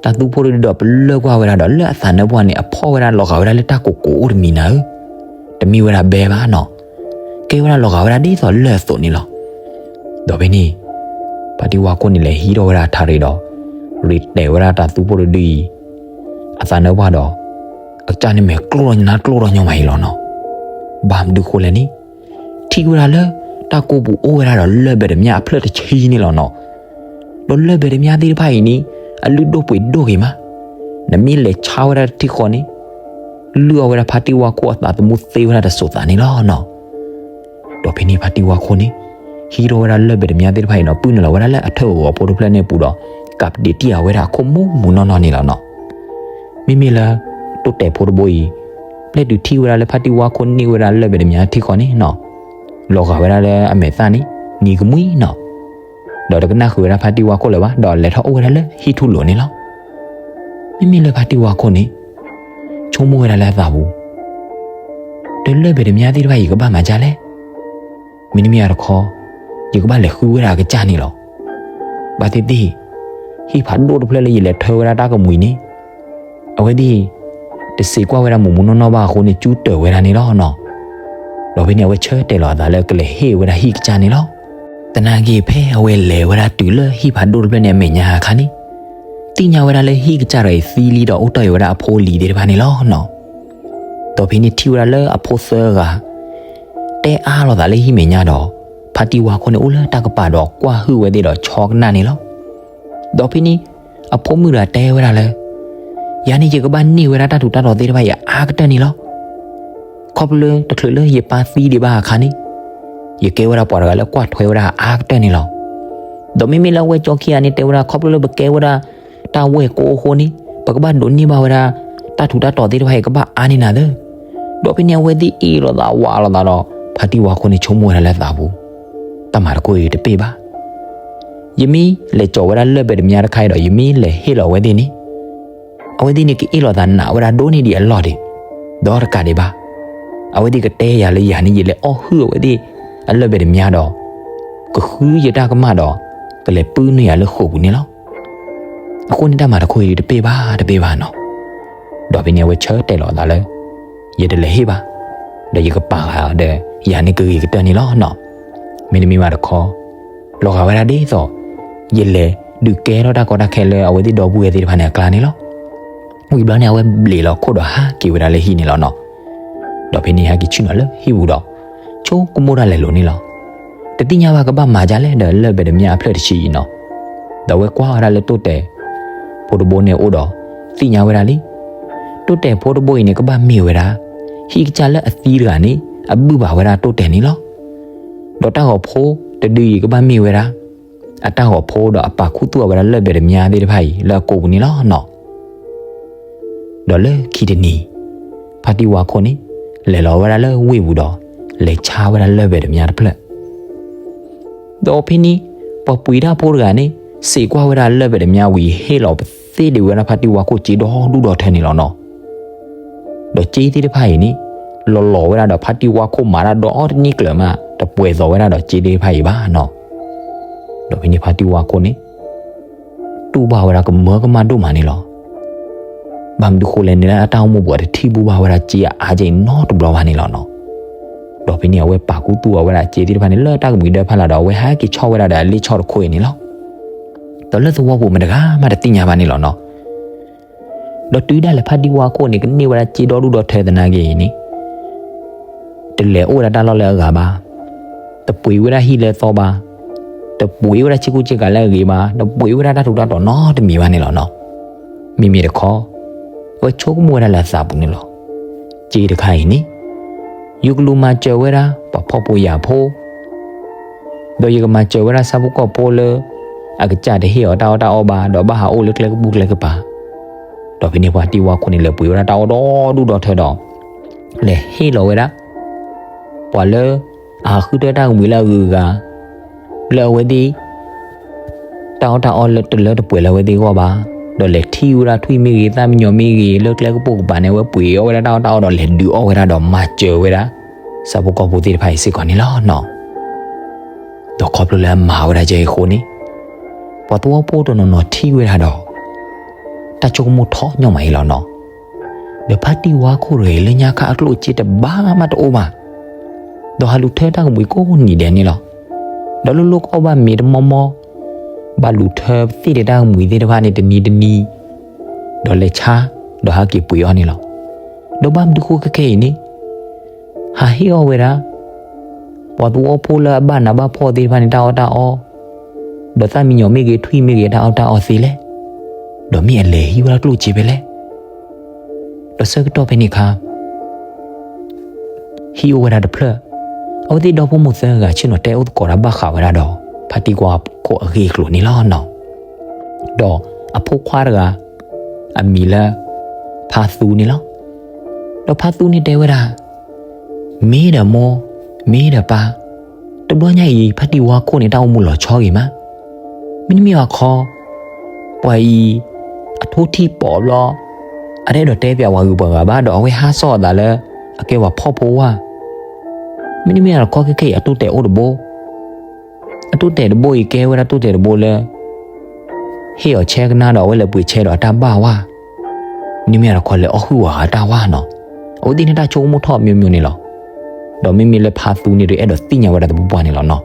တၤသူဖိတဒုဒီးပလၢၢ်ကွၢ်ဝဲဒၣ်ဒီးလၢအသးနၢပှၢ်န့ၣ် အဖီၣ်ဝဲဒၣ်လီၤဂာ်ဝဲဒၣ်လၢတၢ်ကိးကိးအိၣ်တမံၤနၤဧၢ, တမ့ၢ်ဝဲဒၣ်ဘဲဘၣ်နီၤ, ကဲဝဲဒၣ်လီၤဂာ်ဝဲဒၣ်ဒ်သိးလၢၢ်အသိးန့ၣ်လီၤ. ဒီးဖဲန့ၣ် ဖါတံၢ်ဝါခိၣ်န့ၣ်လဲၤဟံးထီၣ်ဝဲဒၣ်ထးရံးဒီး ရံးတဲာ်ဝဲဒၣ်တၤသူဖိတဒုအံၤ အသးနၢပှၢ်ဒီး အကစၢ်န့ၣ်မဲာ်ကျိၣ်ထီၣ်ညါကျိၣ်ထီၣ်ညီမးအံၤလီၤနီၤ. ဘၣ်မနုၤဃိလဲၣ်န့ၣ် ထံၣ်ဝဲဒၣ်လၢ တၢ်ကိးပူၤအိၣ်ဝဲဒၣ်ဒီးလၢၢ်ဘဲၣ်တမျၢ်အဖျၢၣ်တဆံန့ၣ်လီၤနီၤ. ဒီးလၢၢ်ဘဲၣ်တမျၢ်သ့ၣ်တဖၣ်အံၤန့ၣ် အလုၢ်ဒိၣ်ပှ့ၤဒိၣ်ဂ့ၤမး, နမ့ၢ်လဲၤဆါဝဲဒၣ်တထံၣ်ဃီန့ၣ် လုၢ်အီၣ်ဝဲဒၣ်ဖါတံၢ်ဝါခိၣ်အသးသမူသ့ဝဲဒၣ်တစိၤသးန့ၣ်လီၤနီၤ. ဒီးဖဲန့ၣ်ဖါတံၢ်ဝါခိၣ်န့ၣ် ဟံးထီၣ်ဝဲဒၣ်လၢၢ်ဘဲၣ်တမျၢ်သ့ၣ်တဖၣ်အံၤဒီး ပုၢ်နုာ်လီၤဝဲဒၣ်လၢအထၢၣ်ဂီၤဖိတဖျၢၣ်န့ၣ်အပူၤဒီး ကးပဒ့းတံၢ်အဝဲဒၣ်အခိၣ်မူမူနီၢ်နီၢ်န့ၣ်လီၤနီၤ. မ့မ့ၢ်လၢ တိၢ်တဲာ်ဖိတဘိအံၤ ပျဲတုၤထံၣ်ဝဲဒၣ်လၢဖါတံၢ်ဝါခိၣ်န့ၢ်ဝဲဒၣ်လၢၢ်ဘဲၣ်တမျၢ်ထံၣ်ဃီန့ၣ်နီၤ, လီၤဂာ်ဝဲဒၣ်လၢအမဲာ်သၣ်န့ၣ် နံၤကမှံနီၤ, ဒီးတကနၣ်ဃုာ်ဝဲဒၣ်ဖါတံၢ်ဝါခိၣ်လၢၤဘၣ် ဒီးလဲၤထီၣ်အိၣ်ဝဲဒၣ်လၢဟံၣ်ထူၣ်လိၤန့ၣ်လီၤ. မ့မ့ၢ်လၢဖါတံၢ်ဝါခိၣ်န့ၣ် ဆိကမိၣ်ဝဲဒၣ်လၢအသးပူၤ ဒီးလၢၢ်ဘဲၣ်တမျၢ်သ့ၣ်တဖၣ်အံၤ ယကဘၣ်မၤဒ်လဲၣ်. မ့တမ့ၢ်တခီ ယကဘၣ်လဲၤဃုဝဲဒၣ်အကစၢ်န့ၣ်လီၤ. ဘၣ်သ့ၣ်သ့ၣ် ဟံၣ်ဖးဒိၣ်တဖျၢၣ်လၢယလဲၤထၢဝဲဒၣ်တၢ်ကမှံၤန့ၣ် အဝဲသ့ၣ် တစံးကွၢ်ဝဲဒၣ်မူးမူးနီၢ်နီၢ်ဘၣ်အဃိန့ၣ် ကၠူတၢၢ်ဝဲဒၣ်န့ၣ်လီၤနီၤ. ဒီးဖဲန့ၣ် အဝဲဆၢတဲာ်လီၤအသးလၢကလဲၤဟ့ၣ်ဝဲဒၣ်ဟံၣ်ကစၢ်န့ၣ်လီၤ. သနာ်က့ဖဲအဝဲလဲၤဝဲဒၣ်တုၤလၢဟံၣ်ဖးဒိၣ်တဖျၢၣ်န့ၣ်အမဲာ်ညါအခါန့ၣ် သ့ၣ်ညါဝဲဒၣ်လၢဟံၣ်ကစၢ်ဒီးအံၤသံလံဒီးအိၣ်တ့ၢ်အီၤဝဲဒၣ်အဖိအလံၤသ့ၣ်တဖၣ်န့ၣ်လီၤနီၤ. ဒီးဖဲန့ၣ်ထံၣ်ဝဲဒၣ်လၢအဖိသၢဂၤ တဲအါလိာ်သးလၢဟံၣ်မဲာ်ညါဒီး ဖါတံၢ်ဝါခိၣ်န့ၣ်အိၣ်လၢတၢ်ကပၤဒီးကွၢ်ဟုၣ်ဝဲသ့ၣ်ဒီးဆီကနၣ်န့ၣ်လီၤ. ဒီးဖဲန့ၣ် အဖိမုၣ်တဂၤတဲဝဲဒၣ်လၢ ယၤန့ၣ်ယကဘၣ်န့ၢ်ဝဲဒၣ်တၢ်ထူးတၢ်တီၤသ့ၣ်တဖၣ်အံၤအါကတၢၢ်န့ၣ်လီၤ. ခီဖျိလၢတချုးလၢယပၢ်သံဒံးဘၣ်အခါန့ၣ် ယကဲဝဲဒၣ်ပှၤတဂၤလၢကွၢ်ထွဲဝဲဒၣ်အါကတၢၢ်န့ၣ်လီၤ. ဒီးမ့မ့ၢ်လၢအဝဲၢ်ကၠီခံဂၤန့ၣ် တဲဝဲဒၣ်ခီဖျိလၢပကဲဝဲဒၣ်တၢ်ဝဲၢ်ကိအဃိန့ၣ် ပကဘၣ်ဒိးန့ၢ်ဘၣ်ဝဲဒၣ် တၢ်ထူးတၢ်တီၤသ့ၣ်တဖၣ်အံၤကဘၣ်အါန့ၢ်နၤသၢ. ဒီးဖဲန့ၣ်အဝဲသ့ၣ်အ့ၣ်လိာ်သးဝးလိာ်သးဒီး ဖါတံၢ်ဝါခိၣ်န့ၣ်ဆိကမိၣ်ဝဲဒၣ်လၢသးပူၤ တၢ်မၤတခီအံၤတပ့ၢ်ဘၣ်. ယမ့ၢ်လဲၤကၠီၤဝဲဒၣ်လၢၢ်ဘဲၣ်တမျၢ်တခါအံၤဒီး ယမ့ၢ်လဲၤဟ့ၣ်လီၤအဝဲသ့ၣ်န့ၣ် အဝဲသ့ၣ်န့ၣ်ကအ့ၣ်လိာ်သးနာ်ဝဲဒၣ်ဒိၣ်န့ၢ်ဒံးအလီၢ်ဒံး ဒီးတကးဒံးဘၣ်. အဝဲသ့ၣ်ကတဲယၤလၢယၤန့ၣ် ယလဲၤအီၣ်ဟုၣ်အဝဲသ့ၣ်အလၢၢ်ဘဲၣ်တမျၢ်ဒီး ကဃုယတၢ်ကမၣ်ဒီး ကလဲၤပုၢ်နုာ်ယၤလၢဃိာ်ပူၤန့ၣ်လီၤ. အဃိန့ၣ်တၢ်မၤတခီအံၤတပ့ၢ်ဘၣ်တပ့ၢ်ဘၣ်နီၤ. ဒီးဖဲန့ၣ်အဝဲဆၢတဲာ်လီၤအသးလၢ ယတလဲၤဟ့ၣ်ဘၣ်, ဒီးယကပာ်ဃာ်ဒီး ယၤန့ၣ်ကဂ့ၤကတၢၢ်န့ၣ်လီၤနီၤ. မ့တမ့ၢ်ဘၣ်တခီ လီၤဂာ်ဝဲဒၣ်ဒ်သိး ယလဲၤဒုးကဲထီၣ်တၢ်ကီတၢ်ခဲလၢအဝဲသ့ၣ်ဒီပုၢ်ဝဲၢ်သ့ၣ်တဖၣ်န့ၣ်အကျါန့ၣ်လီၤ. ဝံၤဘျီန့ၣ် အဝဲဘျ့းလီၤခိၣ်ဒီးဟးက့ၤဝဲဒၣ်လၢဟံၣ်န့ၣ်လီၤနီၤ. ဒီးဖဲန့ၣ်ဟဲက့ၤဆ့ၣ်နီၤလၢဟံၣ်ပူၤဒီး ဆိကမိၣ်တၢ်လဲၤလိၤန့ၣ်လီၤ. တသ့ၣ်ညါဘၣ်ကဘၣ်မၤဒ်လဲၣ်ဒီးလၢၢ်ဘဲၣ်တမျၢ်အဖျၢၣ်တဆံအံၤနီၤ. ဒီးအဝဲကွၢ်ဝဲဒၣ်လၢတိၢ်တဲာ်ဖိတဘိန့ၣ်အအိၣ်ဒီး သ့ၣ်ညါဝဲဒၣ်လံ တိၢ်တဲာ်ဖိတဘိအံၤန့ၣ် ကဘၣ်မ့ၢ်ဝဲဒၣ် ဟံၣ်ကစၢ်လၢအသံတဂၤန့ၣ် အဘုၣ်ဘၣ်ဝဲဒၣ်တိၢ်တဲာ်န့ၣ်လီၤ. ဒီးတၢ်ဂီၤဖိတဒုအံၤကဘၣ်မ့ၢ်ဝဲဒၣ် အတၢ်ဂီၤဖိဒီးအပာ်ခူသူၣ်အဝဲဒၣ်လၢၢ်ဘဲၣ်တမျၢ်သ့ၣ်တဖၣ်အံၤ လၢအကိာ်ပူၤန့ၣ်လီၤနီၤ. ဒီးလၢခံတနံၤ ဖါတံၢ်ဝါခိၣ်န့ၣ် လဲၤလီၤဝဲဒၣ်လၢဝ့ၢ်ပူၤဒီး လဲၤဆါဝဲဒၣ်လၢၢ်ဘဲၣ်တမျၢ်တဖျၢၣ် ဒီးဖဲန့ၣ် ပှၤပှ့ၤတၢ်ဖိတဂၤန့ၣ် စံးကွၢ်ဝဲဒၣ်လၢၢ်ဘဲၣ်တမျၢ်ဝံၤ ဟ့ၣ်လီၤပသ့ဒံးဝဲဒၣ်ဖါတံၢ်ဝါခိၣ်စ့ဒီဒူၣ်ဒီထၢန့ၣ်လီၤနီၤ. ဒီးစ့သ့ၣ်တဖၣ်အံၤန့ၣ် လီၤလီၤဝဲဒၣ်ဒီးဖါတံၢ်ဝါခိၣ်မၤတၢ်ဒီးအီၤတနံၣ်ကျၢၤမး တပှဲၤသိးဝဲဒၣ်ဒီးစ့သ့ၣ်တဖၣ်အံၤဘၣ်နီၤ. ဒီးဖဲန့ၣ်ဖါတံၢ်ဝါခိၣ်န့ၣ် တူၢ်ဘၣ်ဝဲဒၣ်ကမၢကမၣ်ဒိၣ်မးန့ၣ်လီၤ. ဘၣ်မနုၤဃိလဲၣ်န့ၣ်လၢ အတၢ်အိၣ်မူပူၤတထံၣ်ဘူၣ်ဘၣ်ဝဲဒၣ်စ့အအါကဲအံၤနီတဘျီဘၣ်န့ၣ်လီၤနီၤ. ဒီးဖဲန့ၣ်အဝဲပာ်ခူသူၣ်အဝဲဒၣ်စ့သ့ၣ်တဖၣ်န့ၣ် လၢတၢ်ကမှံၤဒၢဖးလၢ်ဒီး အဝဲဟဲက့ၤဆီၣ်ဝဲဒၣ်ဒီးအလ့ၣ်ဆီၣ်တခိၣ်အံၤန့ၣ်လီၤ. ဒီးလၢသဝီပူၤမတၤတဂၤမးတသ့ၣ်ညါဘၣ်န့ၣ်လီၤနီၤ. ဒီးတုၤဒၣ်လဲာ်ဖါတံၢ်ဝါခိၣ်န့ၣ် ကန့ၢ်ဝဲဒၣ်စ့ဒီဒူၣ်ဒီထၢသနာ်က့အံၤန့ၣ် တလဲၤအိၣ်ဝဲဒၣ်တၢ်လီၢ်လၢအဂၤဘၣ်, တပှ့ၤဝဲဒၣ်ဟံၣ်လၢအသီဘၣ်, တပှ့ၤဝဲဒၣ်ဆ့ကူဆ့ကၤလၢအဂ့ၤဘၣ်, တပှ့ၤဝဲဒၣ်တၢ်ထူးတၢ်တီၤနီတမံၤဘၣ်န့ၣ်လီၤနီၤ. မ့မ့ၢ်တခီ အဝဲဆိကမိၣ်ဝဲဒၣ်လၢအသးပူၤန့ၣ်လီၤ. စ့တခါအံၤန့ၣ် ယကလူးမၤစၢၤဝဲဒၣ် ပှၤဖှီၣ်ဖိယာ်ဖိ ဒီးယကမၤစၢၤဝဲဒၣ်ဆၣ်ဖိကီၢ်ဖိလၢ အကစၢ်တဟ့ၣ်အီၤတၢ်အီၣ်တၢ်အီဘၣ်, ဒီးဘၣ်ဟးအိၣ်လၢကျဲကပူၤကျဲကပၤ. ဒီးဖဲန့ၣ်ဖါတံၢ်ဝါခိၣ်န့ၣ် လဲၤပှ့ၤဝဲဒၣ်တၢ်အီၣ်ဒီဒူၣ်ဒီထၢဒီး လဲၤဟ့ၣ်လီၤဝဲဒၣ် ပှၤလၢ အဃုထၢတၢ်ကမှံၤလၢအဂုၤအဂၤ လၢအဝဲသ့ၣ် တၢ်အီၣ်တၢ်အီလၢတလၢတပှဲၤလၢအဝဲသ့ၣ်အဂီၢ်ဘၣ်, ဒီးလဲၤထံၣ်ဝဲဒၣ်ထွံၣ်မ့ၢ်ဂ့ၤ သၣ်မံယီၤမ့ၢ်ဂ့ၤ လၢကျဲကပိာ်ကပၤန့ၣ် အဝဲပှ့ၤအီၣ်ဝဲဒၣ်တၢ်အီၣ်တၢ်အီဒီးလဲၤဒုးအီၣ်ဝဲဒၣ်ဒီးမၤစၢၤဝဲဒၣ် ဆၣ်ဖိကီၢ်ဖိသ့ၣ်တဖၣ်အံၤစ့ၢ်ကီးန့ၣ်လီၤနီၤ. ဒီးခီဖျိလၢအမၤဝဲဒၣ်ကဲအံၤအဃိန့ၣ် ပှၤသဝီဖိတနီၤနီၤထံၣ်ဝဲဒၣ်ဒီး တၢ်ဆိကမိၣ်ထီၣ်ညီမးအံၤလီၤနီၤ. ဒီးဖါတံၢ်ဝါခိၣ်တဂၤအံၤ လၢညါခါအကျိၣ်အစ့တဘၣ်မးတအိၣ်ဘၣ်, ဒီးဟးလူၤထၢတၢ်ကမှံၤကိးနံၤဒဲးန့ၣ်လီၤ. ဒီးလိၣ်လိၣ်ကအီၣ်ဘၣ်မ့ၤတမီမီ, ဘၣ်လူၤထၢသ့ၣ်ဒီးတၢ်ကမှံၤသ့ၣ်တဖၣ်န့ၣ် တနံၤတနံၤ, ဒီးလဲၤဆါ, ဒီးဟးက့ၤပှ့ၤအီၣ်န့ၣ်လီၤ. ဒီးဘၣ်မနုၤဃိခဲခဲအံၤန့ၣ် ဟးဟ့ၣ်အီၣ်ဝဲဒၣ် ပှၤသဝီဖိလၢအဘၣ်နးဘၣ်ဖှီၣ်သ့ၣ်တဖၣ်န့ၣ် တၢ်အီၣ်တၢ်အီ, ဒီးသၣ်မံယီၤမ့ၢ်ဂ့ၤ ထွံၣ်မ့ၢ်ဂ့ၤ တၢ်အီၣ်တၢ်အီသ့လဲၣ်, ဒီးမ့ၢ်အလဲၤဟံးဝဲဒၣ်ကျိၣ်စ့ဖဲလဲၣ်. ဒီးဆၢကတီၢ်ဖဲန့ၣ်အခါ ဟံၣ်အိၣ်ဝဲဒၣ်တဖျၢၣ်, အဝဲသ့ၣ်ဒီဖိမိၢ်သၢဂၤဆ့ၣ်နီၤတဲအိၣ်သကိးတၢ်ဘၣ်ဃးဝဲဒၣ်ဒီး ဖါတံၢ်ဝါခိၣ်အဂ့ၢ်အကျိၤန့ၣ်လီၤနီၤ. ဒီးအဖိခွါတဂၤ အမံၤလၢ ဖါသူန့ၣ်လီၤ. ဒီးဖါသူန့ၣ်တဲဝဲဒၣ် မ့ၢ်ဒီးမိၢ်, မ့ၢ်ဒီးပၢ်, တဘျီညါအံၤ ဖါတံၢ်ဝါခိၣ်န့ၣ် တၢ်အိၣ်မူလီၤဆီဂ့ၤမး. မ့တမ့ၢ်ဘၣ်ခီ ပှၤအံၤ အထိထံၣ်ပိာ်ဘျီ အတအဲၣ်ဒိးတဲပၠးပှၤဂုၤပှၤဂၤဘၣ် ဒီးအဝဲဟးစီၣ်အသးလၢ အကဲပှၤဖှီၣ်ဖိဝါ. မ့တမ့ၢ်ဘၣ်ခီခဲခဲအံၤ အတိၢ်တဲာ်အိၣ်တဘိ အတိၢ်တဲာ်တဘိအံၤ ကဲဝဲဒၣ်တိၢ်တဲာ်တဘိလၢ ဟ့ၣ်အီၤဆဲကနါဒီး အဝဲလဲၤပှ့ၤဆဲဒီးအတၢ်ဘၣ်ဝါ, မ့တမ့ၢ်ဘၣ်ခီလဲၤအီၣ်ဟုၣ်ဝဲအတၢ်ဝါနီၤ. အဝဲသ့ၣ်န့ၣ်တၢ်ဆိကမိၣ်ထီၣ်အမျိုးမျိုးန့ၣ်လီၤ. ဒီးမ့မ့ၢ်လၢဖါသူန့ၣ်ဒီး အဲၣ်ဒိးသ့ၣ်ညါဝဲဒၣ်သပှၢ်ပှၢ်န့ၣ်လီၤနီၤ.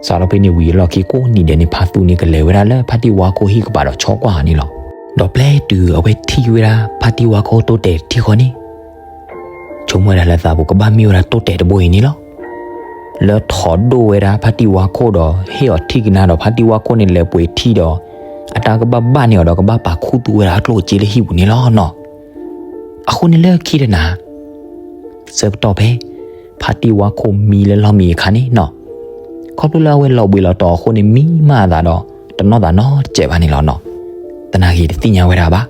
စးထီၣ်ဖဲန့ၣ်ဝံၤအလီၢ်ခံကိးနံၤဒဲးန့ၣ် ဖါသူန့ၣ် ကလဲၤဝဲဒၣ်လၢဖါတံၢ်ဝါခိၣ်ဟံၣ်ကပၤဒီး ဆီကွၢ်အီၤန့ၣ်လီၤ. ဒီးပျဲတုၤအဝဲထံၣ်ဝဲဒၣ် ဖါတံၢ်ဝါခိၣ်တိၢ်တဲာ်တထံၣ်ဃီန့ၣ် ဆိကမိၣ်ဝဲဒၣ်လၢသးပူၤ ကဘၣ်မ့ၢ်ဝဲဒၣ်တိၢ်တဲာ်တဘိအံၤန့ၣ်လီၤ. လၢထိးဒိၣ်ဝဲဒၣ်ဖါတံၢ်ဝါခိၣ်ဒီး ဟ့ၣ်အီၤထံၣ်ကနါဒီး ဖါတံၢ်ဝါခိၣ်န့ၣ် လဲၤပှ့ၤထံၣ်ဒီး အတၢ်ကဘၣ်ဘၣ်န့ၢ်အီၤဒီး ကဘၣ်ပာ်ခူသူၣ်ဝဲဒၣ်အကျိၣ်အစ့လၢဟံၣ်ပူၤန့ၣ်လီၤနီၤ. အဃိန့ၣ်လၢခံတနၤ ဆၢကတီၢ်ဖဲ ဖါတံၢ်ဝါခိၣ်မံလၢလီၢ်မံအခါန့ၣ်နီၤ, ခီဖျိလၢအဝဲလီၤဘှံးလီၤတီၤအဃိန့ၣ် မံမးအသးဒီး တနီၣ်သးနီတစဲးဘၣ်န့ၣ်လီၤနီၤ. သနာ်က့တသ့ၣ်ညါဝဲဒၣ်ဘၣ်.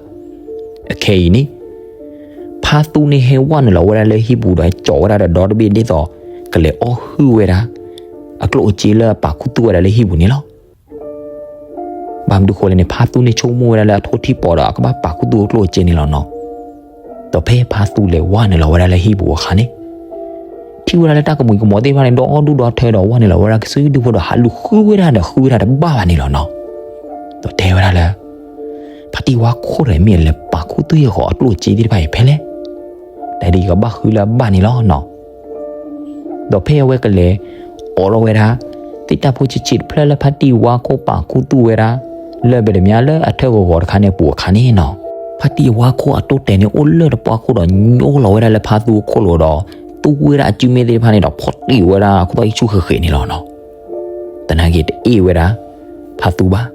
အခဲအံၤန့ၣ် ဖါသူန့ၣ်ဟဲဝဲနုာ်လီၤဝဲဒၣ်လၢဟံၣ်ပူၤဒီး ဟဲစိာ်ဝဲဒၣ်ဒီးဒီတဘ့ၣ်ဒ်သိး ကလဲၤအီၣ်ဟုၣ်ဝဲဒၣ် အကျိၣ်အစ့လၢအပာ်ခူသူၣ်ဝဲဒၣ်လၢဟံၣ်ပူၤန့ၣ်လီၤ. ဘၣ်မနုၤဃိလဲၣ်န့ၣ် ဖါသူန့ၣ်ဆိကမိၣ်ဝဲဒၣ်လၢအထိထံၣ်ပိာ်ဒီး အကဘၣ်ပာ်ခူသူၣ်အကျိၣ်အစ့န့ၣ်လီၤနီၤ. ဒီးဖဲဖါသူလဲၤဝဲနုာ်လီၤဝဲဒၣ်လၢဟံၣ်ပူၤအခါန့ၣ် ထံၣ်ဝဲဒၣ်လၢတၢ်ကမှံၤကမီၤသ့ၣ်တဖၣ်န့ၣ် ဒီဒူၣ်ဒီထၢဒီး ဝဲနုာ်လီၤဝဲဒၣ်ကစုဒုဖိဒီး ဟးလူၤဃုဝဲဒၣ်ဒီးဃုဝဲဒၣ်တဘၣ်ဘၣ်န့ၣ်လီၤနီၤ. ဒီးတဲဝဲဒၣ်လၢ ဖါတံၢ်ဝါခိၣ်ဒီး မ့ၢ်အလဲၤပာ်ခူသူၣ်အဃိးအကျိၣ်အစ့သ့ၣ်တဖၣ်အံၤဖဲလဲၣ်. တၢ်ဒ်အံၤကဘၣ်ဃုလၢအဘၣ်န့ၣ်လီၤနီၤ. ဒီးဖဲအဝဲကလဲၤ အိးထီၣ်ဝဲဒၣ် သ့ၣ်တၢ်ဖိဆံးဆံးတဖျၢၣ်လၢဖါတံၢ်ဝါခိၣ်ပာ်ခူသူၣ်ဝဲဒၣ် လၢပတမၠါလၢအထၢၣ်ဂီၤဂီၤတခါန့ၣ်အပူၤအခါန့ၣ်နီၤ, ဖါတံၢ်ဝါခိၣ်အတိၢ်တဲာ်န့ၣ် အိၣ်လၢတပှၢ်ခိၣ်ဒီး ညိလီၤဝဲဒၣ်လၢဖါသူအခိၣ်လိၤဒီး သူဝဲဒၣ်အစုမ့ၢ်သ့ၣ်တဖၣ်န့ၣ်ဒီး ဖီၣ်တံၢ်ဝဲဒၣ်အခိၣ်သၣ်အံၣ်ဆူၣ်ဃဲးဃဲးန့ၣ်လီၤနီၤ. သနာ်က့တအ့ၣ်ဝဲဒၣ် ဖါသူဘၣ်.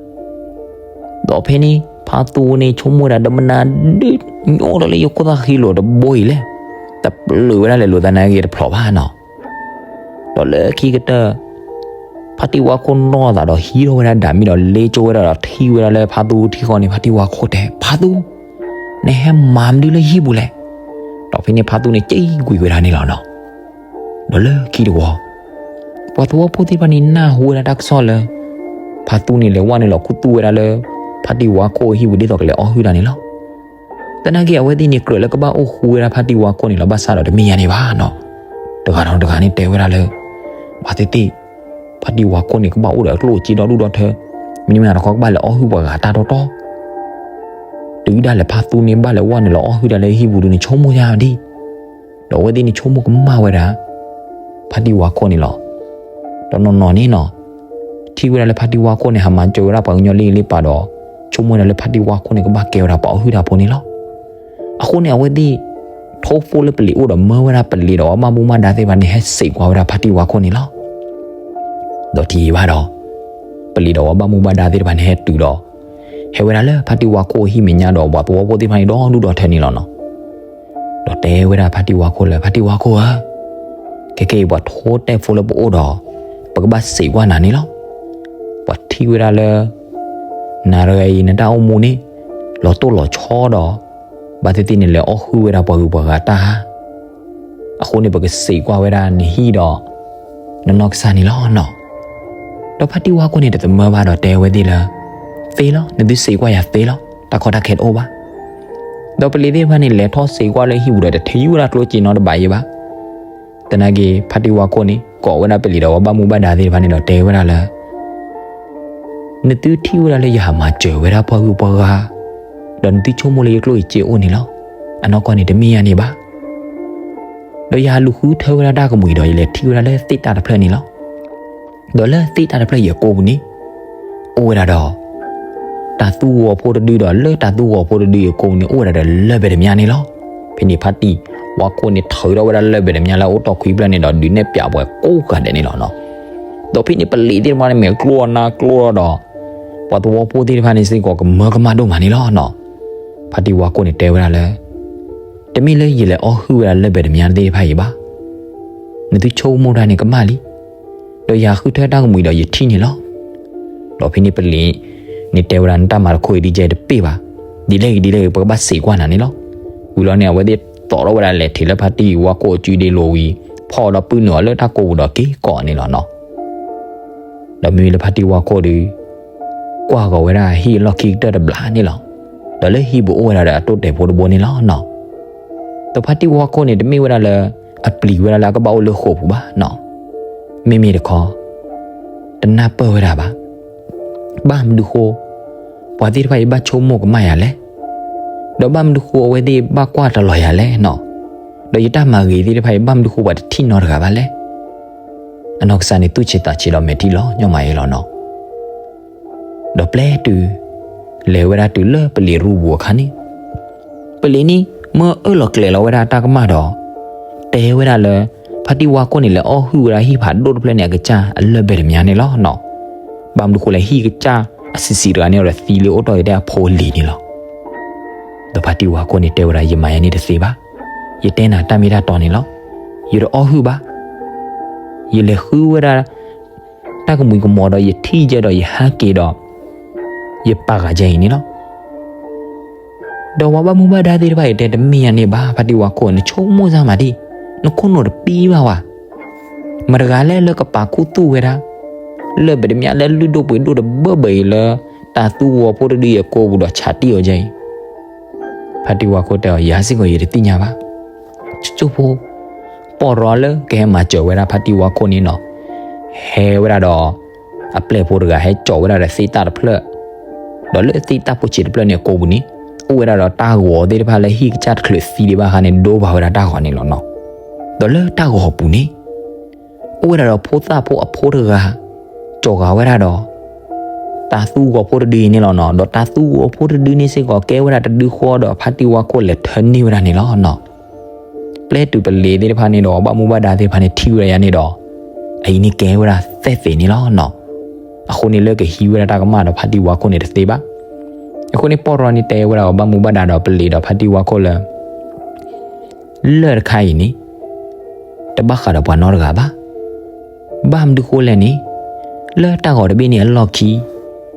ဒီးဖဲန့ၣ် ဖါသူန့ၣ်ဆိကမိၣ်ဝဲဒၣ် ဒီးမနုၤဒုး ညိထီၣ်လၢယခိၣ်သၣ်ဃံလိၤတဘိအံၤလဲၣ်. တပျုာ်ဝဲဒၣ်လဲၤလိာ်သနာ်က့တဖျိးဘၣ်နီၤ. ဒီးလၢခံကတၢၢ် ဖါတံၢ်ဝါခိၣ်နီၢ်သးဒီးဟံးထီၣ်ဝဲဒၣ်ဒၣ်မ့ၢ်ဒီး လ့ကၠိဝဲဒၣ်ဒီးထံၣ်ဝဲဒၣ်လၢဖါသူထံဃီန့ၣ် ဖါတံၢ်ဝါခိၣ်တဲ ဖါသူ နဟဲမၤမနုၤလၢဟံၣ်ပူၤလဲၣ်. ဒီးဖဲန့ၣ်ဖါသူန့ၣ် က့ၤကွံာ်ဝဲဒၣ်န့ၣ်လီၤနီၤ. ဒီးလၢခံတဝီ ပှၤသဝီဖိသ့ၣ်တဖၣ်န့ၣ် နၢ်ဟူဝဲဒၣ်တၢ်ကစီၣ်လၢ ဖါသူန့ၣ်လဲၤဝဲနုာ်လီၤခူသူၣ်ဝဲဒၣ်လၢ ဖါတံၢ်ဝါခိၣ်အဟံၣ်ပူၤဒ်သိးကလဲၤအီၣ်ဟုၣ်တၢ်န့ၣ်လီၤ. သနာ်က့အဝဲသ့ၣ်န့ၣ် ကြၢးလၢကဘၣ်အိၣ်ဃူဝဲဒၣ်ဖါတံၢ်ဝါခိၣ်န့ၣ်လီၤ. ဘၣ်ဆၣ်ဒီးတမ့ၢ်ညါန့ၣ်ဘၣ်နီၤ. တဂၤဒီးတဂၤန့ၣ်တဲဝဲဒၣ်လၢ ဘၣ်သ့ၣ်သ့ၣ် ဖါတံၢ်ဝါခိၣ်န့ၣ် ကဘၣ်အိၣ်ဒီးအကျိၣ်အစ့ဒီဒူၣ်ဒီထၢ, မ့မ့ၢ်တခီကဘၣ်လဲၤအီၣ်ဟုၣ်ပှၤဂၤတၢ်တီတီ, တုၤဒၣ်လဲာ်ဖါသူန့ၣ် ဘၣ်လဲၤဝဲနုာ်လီၤအီၣ်ဟုၣ်တၢ်လၢဟံၣ်ပူၤဒုန့ၣ် ဆိကမိၣ်ယါဒံး, ဒီးအဝဲသ့ၣ်န့ၣ်ဆိကမိၣ်ကမၣ်ဝဲဒၣ် ဖါတံၢ်ဝါခိၣ်န့ၣ်လီၤ. ဒီးနီၢ်နီၢ်န့ၣ်နီၤ, ထံၣ်ဝဲဒၣ်လၢဖါတံၢ်ဝါခိၣ်န့ၣ် ဟးမၤစၢၤဝဲဒၣ်ပှၤကညီလ့လ့ပာ်ဒီး ဆိကမိၣ်ဝဲဒၣ်လၢဖါတံၢ်ဝါခိၣ်န့ၣ် ကဘၣ်ကဲဝဲဒၣ်ပှၤအီၣ်ဟုၣ်တၢ်ဖိန့ၣ်လီၤ. အဃိန့ၣ် အဝဲသ့ၣ် ထိၣ်ဖိလၢပလံၤအိၣ်ဒီး မၢဝဲဒၣ်ပလံၤဒီးအဝဲဘၣ်မူဘၣ်ဒါသ့ၣ်တဖၣ်န့ၣ် ဟဲစံးကွၢ်ဝဲဒၣ်ဖါတံၢ်ဝါခိၣ်န့ၣ်လီၤ. ဒီးတယံာ်ဘၣ်ဒီး ပလံၤဒီးအဝဲဘၣ်မူဘၣ်ဒါသ့ၣ်တဖၣ်န့ၣ် ဟဲတုၤဒီး ဟဲဝဲဒၣ်လၢဖါတံၢ်ဝါခိၣ်အဟံၣ်မဲာ်ညါဒီး ပှၤသဝီဖိသ့ၣ်တဖၣ်န့ၣ် ဒီဒူၣ်ဒီထၢန့ၣ်လီၤနီၤ. ဒီးတဲဝဲဒၣ်ဖါတံၢ်ဝါခိၣ်လၢ ဖါတံၢ်ဝါခိၣ်ဧၢ, ခဲကနံၣ်အံၤ ပှၤထိၣ်တဲာ်ဖိလၢပအိၣ်ဒီး ပကဘၣ်စံးကွၢ်နၤန့ၣ်လီၤ. ပှၤထံၣ်ဝဲဒၣ်လၢ နၤတဂၤအံၤ နတၢ်အိၣ်မူန့ၣ် လီၤတိၢ်လီၤဆီဒီး ဘၣ်သ့ၣ်သ့ၣ်န့ၣ် လဲၤအီၣ်ဟုၣ်ဝဲဒၣ်ပှၤဂုၤပှၤဂၤတၢ်ဧါ. အဃိန့ၣ် ပကစံးကွၢ်ဝဲဒၣ်နဟံၣ်ဒီး နနီၢ်ကစၢ်န့ၣ်လီၤနီၤ. ဒီးဖါတံၢ်ဝါခိၣ်န့ၣ် တသမၢဘၣ်ဒီးတဲဝဲသ့ၣ်လၢ သ့လီၤ, နသုစံးကွၢ်ယၤသ့လီၤ, တၢ်ကီတၢ်ခဲတအိၣ်ဘၣ်. ဒီးပလံၤသ့ၣ်တဖၣ်န့ၣ် လဲၤထီၣ်စံးကွၢ်လၢဟံၣ်ပူၤဒီး တထံၣ်ဝဲဒၣ်ကျိၣ်စ့နီတဘ့ၣ်အံၤဘၣ်. သနာ်က့ ဖါတံၢ်ဝါခိၣ်န့ၣ် ကိးဝဲဒၣ်ပလံၤဒီးအဝဲဘၣ်မူဘၣ်ဒါသ့ၣ်တဖၣ်န့ၣ်ဒီးတဲဝဲဒၣ်လၢ နသုထံၣ်ဝဲဒၣ်လၢယဟးမၤစၢၤဝဲဒၣ်ပှၤဂုၤပှၤဂၤ, ဒီးနသုဆိကမိၣ်လၢယကျိၣ်ယစ့အိၣ်န့ၣ်လီၤ. အနီၢ်ကီၢ်န့ၣ်တမ့ၢ်ယၤန့ၣ်ဘၣ်. ဒီးယဟးလူၤဃုထၢဝဲဒၣ်တၢ်ကမှံၤဒီး ယလဲၤထံၣ်ဝဲဒၣ်လၢသ့ၣ်တၢ်တဖျၢၣ်န့ၣ်လီၤ. ဒီးလၢသ့ၣ်တၢ်တဖျၢၣ်အံၤအကိာ်ပူၤန့ၣ် အိၣ်ဝဲဒၣ်ဒီး တၤသူဂီၤဖိတဒုဒီး လၢတၤသူဂီၤဖိတဒုအံၤအကိာ်ပူၤန့ၣ် အိၣ်ဝဲဒၣ်ဒီးလၢၢ်ပတ္တမြားန့ၣ်လီၤ. ဖဲန့ၣ်ဖါတံၢ်ဝါခိၣ်န့ၣ် ထုးထီၣ်ဝဲဒၣ်လၢၢ်ပတ္တမြားလၢအအိၣ်တီၢ်ခွံဖျၢၣ်န့ၣ်ဒီး ဒုးနဲၣ်ပၠးပှၤကိးဂၤဒဲးန့ၣ်လီၤနီၤ. ဒီးဖဲန့ၣ်ပလံၤသ့ၣ်တဖၣ်န့ၣ် မဲာ်ကျိနါကျိဒီး ပှၤသဝီဖိသ့ၣ်တဖၣ်န့ၣ်စ့ၢ်ကီး ကမၢကမၣ်ဒိၣ်မးန့ၣ်လီၤနီၤ. ဖါတံၢ်ဝါခိၣ်န့ၣ်တဲဝဲဒၣ်လၢ တမ့ၢ်လၢယလဲၤအီၣ်ဟုၣ်ဝဲဒၣ်လၢၢ်ပတ္တမြားသ့ၣ်တဖၣ်အံၤဘၣ်. နသုဆိကမိၣ်တၢ်န့ၣ်ကမၣ်လံ. ဒီးယဟးဃုထၢတၢ်ကမှံၤဒီးယထံၣ်န့ၣ်လီၤ. ဒီးဖဲန့ၣ်ပလံၤန့ၣ်တဲဝဲဒၣ် နတၢ်မၤတခီအံၤဒ်ကဲတပ့ၢ်ဘၣ်. ဒ်လဲၣ်ဂ့ၤဒ်လဲၣ်ဂ့ၤ ပကဘၣ်စံးကွၢ်နၤန့ၣ်လီၤ. ဝံၤလီၤန့ၣ် အဝဲသ့ၣ်သိးထီၣ်ဝဲဒၣ်လဲၤထံးလၢဖါတံၢ်ဝါခိၣ်အစုဒ့လိာ်ဝံၤ ဖီၣ်ဒီးပုၢ်နုာ်အီၤလၢတၢ်ကိာ်ပူၤဒီးက့ၤကိးန့ၣ်လီၤနီၤ. ဒီးမ့မ့ၢ်လၢဖါတံၢ်ဝါခိၣ်ဒီး ကွၢ်ဂီၤဝဲဒၣ်ဟံၣ်အလီၢ်ခံကတၢၢ်တဘျီန့ၣ်လီၤ. ဒီးလၢဟံၣ်ပူၤအိၣ်ဝဲဒၣ်ဒီးအတိၢ်တဲာ်ဖိတဘိန့ၣ်လီၤနီၤ. ဒီးဖါတံၢ်ဝါခိၣ်န့ၣ် တမ့ၢ်ဝဲဒၣ်လၢ အပျံၤဝဲဒၣ်လၢအကဘၣ်အိၣ်လၢဃိာ်ပူၤဘၣ်နီၤ. မ့မ့ၢ်တခီ တနၢ်ပၢၢ်ဝဲဒၣ်ဘၣ်. ဘၣ်မနုၤဃိ ပှၤသ့ၣ်တဖၣ်အံၤဘၣ်ဆိကမိၣ်ကမၣ်ယၤလဲၣ်. ဒီးဘၣ်မနုၤဃိအဝဲသ့ၣ်ဘၣ်ကွၢ်တလီၤယၤလဲၣ်နီၤ. ဒီးယတၢ်မၤဂ့ၤသ့ၣ်တဖၣ်အံၤ ဘၣ်မနုၤဃိပှၤတထံၣ်နီတဂၤဘၣ်လဲၣ်. အနီၢ်ကစၢ်န့ၣ် သူၣ်ဆံးသးဆံးဒီးမဲာ်ထံလီၤညီမးအံၤလီၤနီၤ. ဒီးပျဲတုၤ လဲၤဝဲဒၣ်တုၤလၢပလံၤရူပူၤအခါန့ၣ် ပလံၤန့ၣ် မၢအၢၣ်လီၤကျဲၤလီၤဝဲဒၣ်တၢ်ကမၣ်ဒီး တဲဝဲဒၣ်လၢ ဖါတံၢ်ဝါခိၣ်န့ၣ် လဲၤအီၣ်ဟုၣ်ဝဲဒၣ်ဟံၣ်ဖးဒိၣ်တဖျၢၣ်န့ၣ် အကစၢ်အလၢၢ်ပတ္တမြားန့ၣ်လီၤနီၤ. ဘၣ်မနုၤဃိလဲၣ် ဟံၣ်ကစၢ်အဆံးဆံးတဂၤန့ၣ်ဒီး သံလၢအိၣ်တီၢ်က့ၤထဲအဖိအလံၤန့ၣ်လီၤ. ဒီးဖါတံၢ်ဝါခိၣ်န့ၣ်တဲဝဲဒၣ် ယမၤယၤန့ၣ်တသ့ဘၣ်. ယတဲနၤတၢ်မ့ၢ်တၢ်တီန့ၣ်လီၤ. ယတအီၣ်ဟုၣ်ဘၣ်. ယလဲၤဃုဝဲဒၣ် တၢ်ကမှံၤကမီၤဒီး ယထံၣ်ကဲဒီးယဟဲက့ၤဒီး ယပာ်ဂၤကဲအံၤန့ၣ်လီၤ. ဒီးပှၤဘၣ်မူဘၣ်ဒါသ့ၣ်တဖၣ်အံၤတဲ တမ့ၢ်ယၤန့ၣ်ဘၣ် ဖါတံၢ်ဝါခိၣ် နဆိကမိၣ်စၢ်မးဒံး, နခိၣ်နူာ်တပံဘၣ်ဝဲ. မတၤတဂၤလဲၣ်လၢကပာ်ခူသူၣ်ဝဲဒၣ် လၢၢ်ပတ္တမြားလၢလုၢ်ဒိၣ်ပှ့ၤဒိၣ်တဘၢဘၢအံၤလၢ တၤသူဂီၤဖိတဒုအံၤအကိာ်ပူၤဒီးဆးတံၢ်အီၤကဲအံၤ. ဖါတံၢ်ဝါခိၣ်တဲအီၤ ယၤစ့ၢ်ကီးယတသ့ၣ်ညါဘၣ်. ကၠိဖိ ပီၢ်ရီလၢကဟဲမၤစၢၤဝဲဒၣ်ဖါတံၢ်ဝါခိၣ်န့ၣ်နီၤ, ဟဲဝဲဒၣ်ဒီး အပျဲၢ်ဖိတဂၤဟဲစိာ်ဝဲဒၣ်ဒီးသ့ၣ်တၢ်တဖျၢၣ်, ဒီးလၢသ့ၣ်တၢ်ဖိဆံးတဖျၢၣ်န့ၣ်အကိာ်ပူၤန့ၣ် အိၣ်ဝဲဒၣ်ဒီးတၢ်ဂီၤသ့ၣ်တဖၣ်လၢဟံၣ်ကစၢ်တချုးသံဒံးဘၣ်အခါန့ၣ် ဒိပာ်ဝဲဒၣ်တၢ်ဂီၤန့ၣ်လီၤနီၤ. ဒီးလၢတၢ်ဂီၤပူၤန့ၣ် အိၣ်ဝဲဒၣ်ဒီးဖိသၣ်ဖိအဖိတဂၤ စိာ်ဃာ်ဝဲဒၣ်ဒီး တၤသူဂီၤဖိတဒုအံၤန့ၣ်လီၤနီၤ. ဒီးတၤသူဂီၤဖိတဒုန့ၣ်စ့ၢ်ကီး ကဲဝဲဒၣ်တဒုဃီဒီး ဖါတံၢ်ဝါခိၣ်လဲၤထၢန့ၢ်ဝဲဒၣ်န့ၣ်လီၤနီၤ. ပျဲတုၤပလံၤသ့ၣ်တဖၣ်န့ၣ်ဒီး ဘၣ်မူဘၣ်ဒါသ့ၣ်တဖၣ်န့ၣ် ထံၣ်ဝဲဒၣ်ယၤန့ၣ်ဒီး အအံၤန့ၣ်ကဲဝဲဒၣ်သဲၣ်သ့းန့ၣ်လီၤနီၤ. အဃိန့ၣ်လၢကဟံးဝဲဒၣ်တၢ်ကမၣ်ဒီးဖါတံၢ်ဝါခိၣ်န့ၣ်တသ့ဘၣ်. အဃိန့ၣ် ပီၢ်ရီန့ၣ်တဲဝဲဒၣ် ဘၣ်မူဘၣ်ဒါဒီးပလံၤဒီးဖါတံၢ်ဝါခိၣ်လၢ လၢၢ်တခါအံၤန့ၣ် တဘၣ်ဃးဒီးပှၤနီတဂၤဘၣ်. ဘၣ်မနုၤဃိလဲၣ်န့ၣ် လၢတၢ်ဂီၤတဘ့ၣ်န့ၣ်အလီၢ်ခံ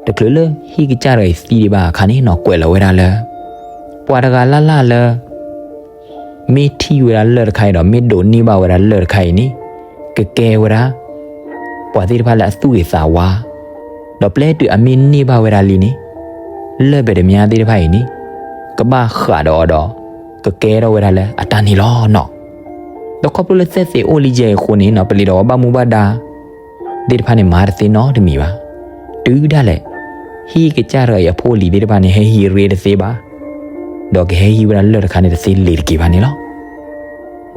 တချုးလၢဟံၣ်ကစၢ်တဂၤအံၤသံဒံးဘၣ်အခါန့ၣ်နီၤ ကွဲးလီၤဝဲဒၣ်လၢ ပှၤတဂၤလၢ်လၢ်လၢ မ့ၢ်ထံၣ်ဝဲဒၣ်လၢၢ်တခါအံၤဒီး မ့ၢ်ဒိးန့ၢ်ဘၣ်ဝဲဒၣ်လၢၢ်တခါအံၤန့ၣ် ကကဲဝဲဒၣ် ပှၤသ့ၣ်တဖၣ်လၢအသူၣ်ဂ့ၤသးဝါ, ဒီးပျဲတုၤအမ့ၢ်န့ၢ်ဘၣ်ဝဲဒၣ်လံန့ၣ် လၢၢ်ပတ္တမြားသ့ၣ်တဖၣ်အံၤန့ၣ် ကဘၣ်ဃးဒီးအီၤဒီး ကကဲထီၣ်ဝဲဒၣ်လၢအတၢ်န့ၣ်လီၤနီၤ. ဒီးခီဖျိလၢသဲၣ်သ့းအိၣ်လံယဲအံၤအဃိန့ၣ်နီၤ ပလံၤဒီးပှၤဘၣ်မူဘၣ်ဒါ သ့ၣ်တဖၣ်န့ၣ် မၤတသ့နီတမံၤဘၣ်. တုၤဒၣ်လဲာ် ဟံၣ်ကစၢ်တဂၤအံၤအဖိအလံၤသ့ၣ်တဖၣ်န့ၣ် ဟဲဟံးရ့တသ့ဘၣ်, ဒီးကဟဲဟံးဝဲဒၣ်လၢၢ်တခါန့ၣ်တသ့လ့ၤတက့ၤဘၣ်န့ၣ်လီၤ.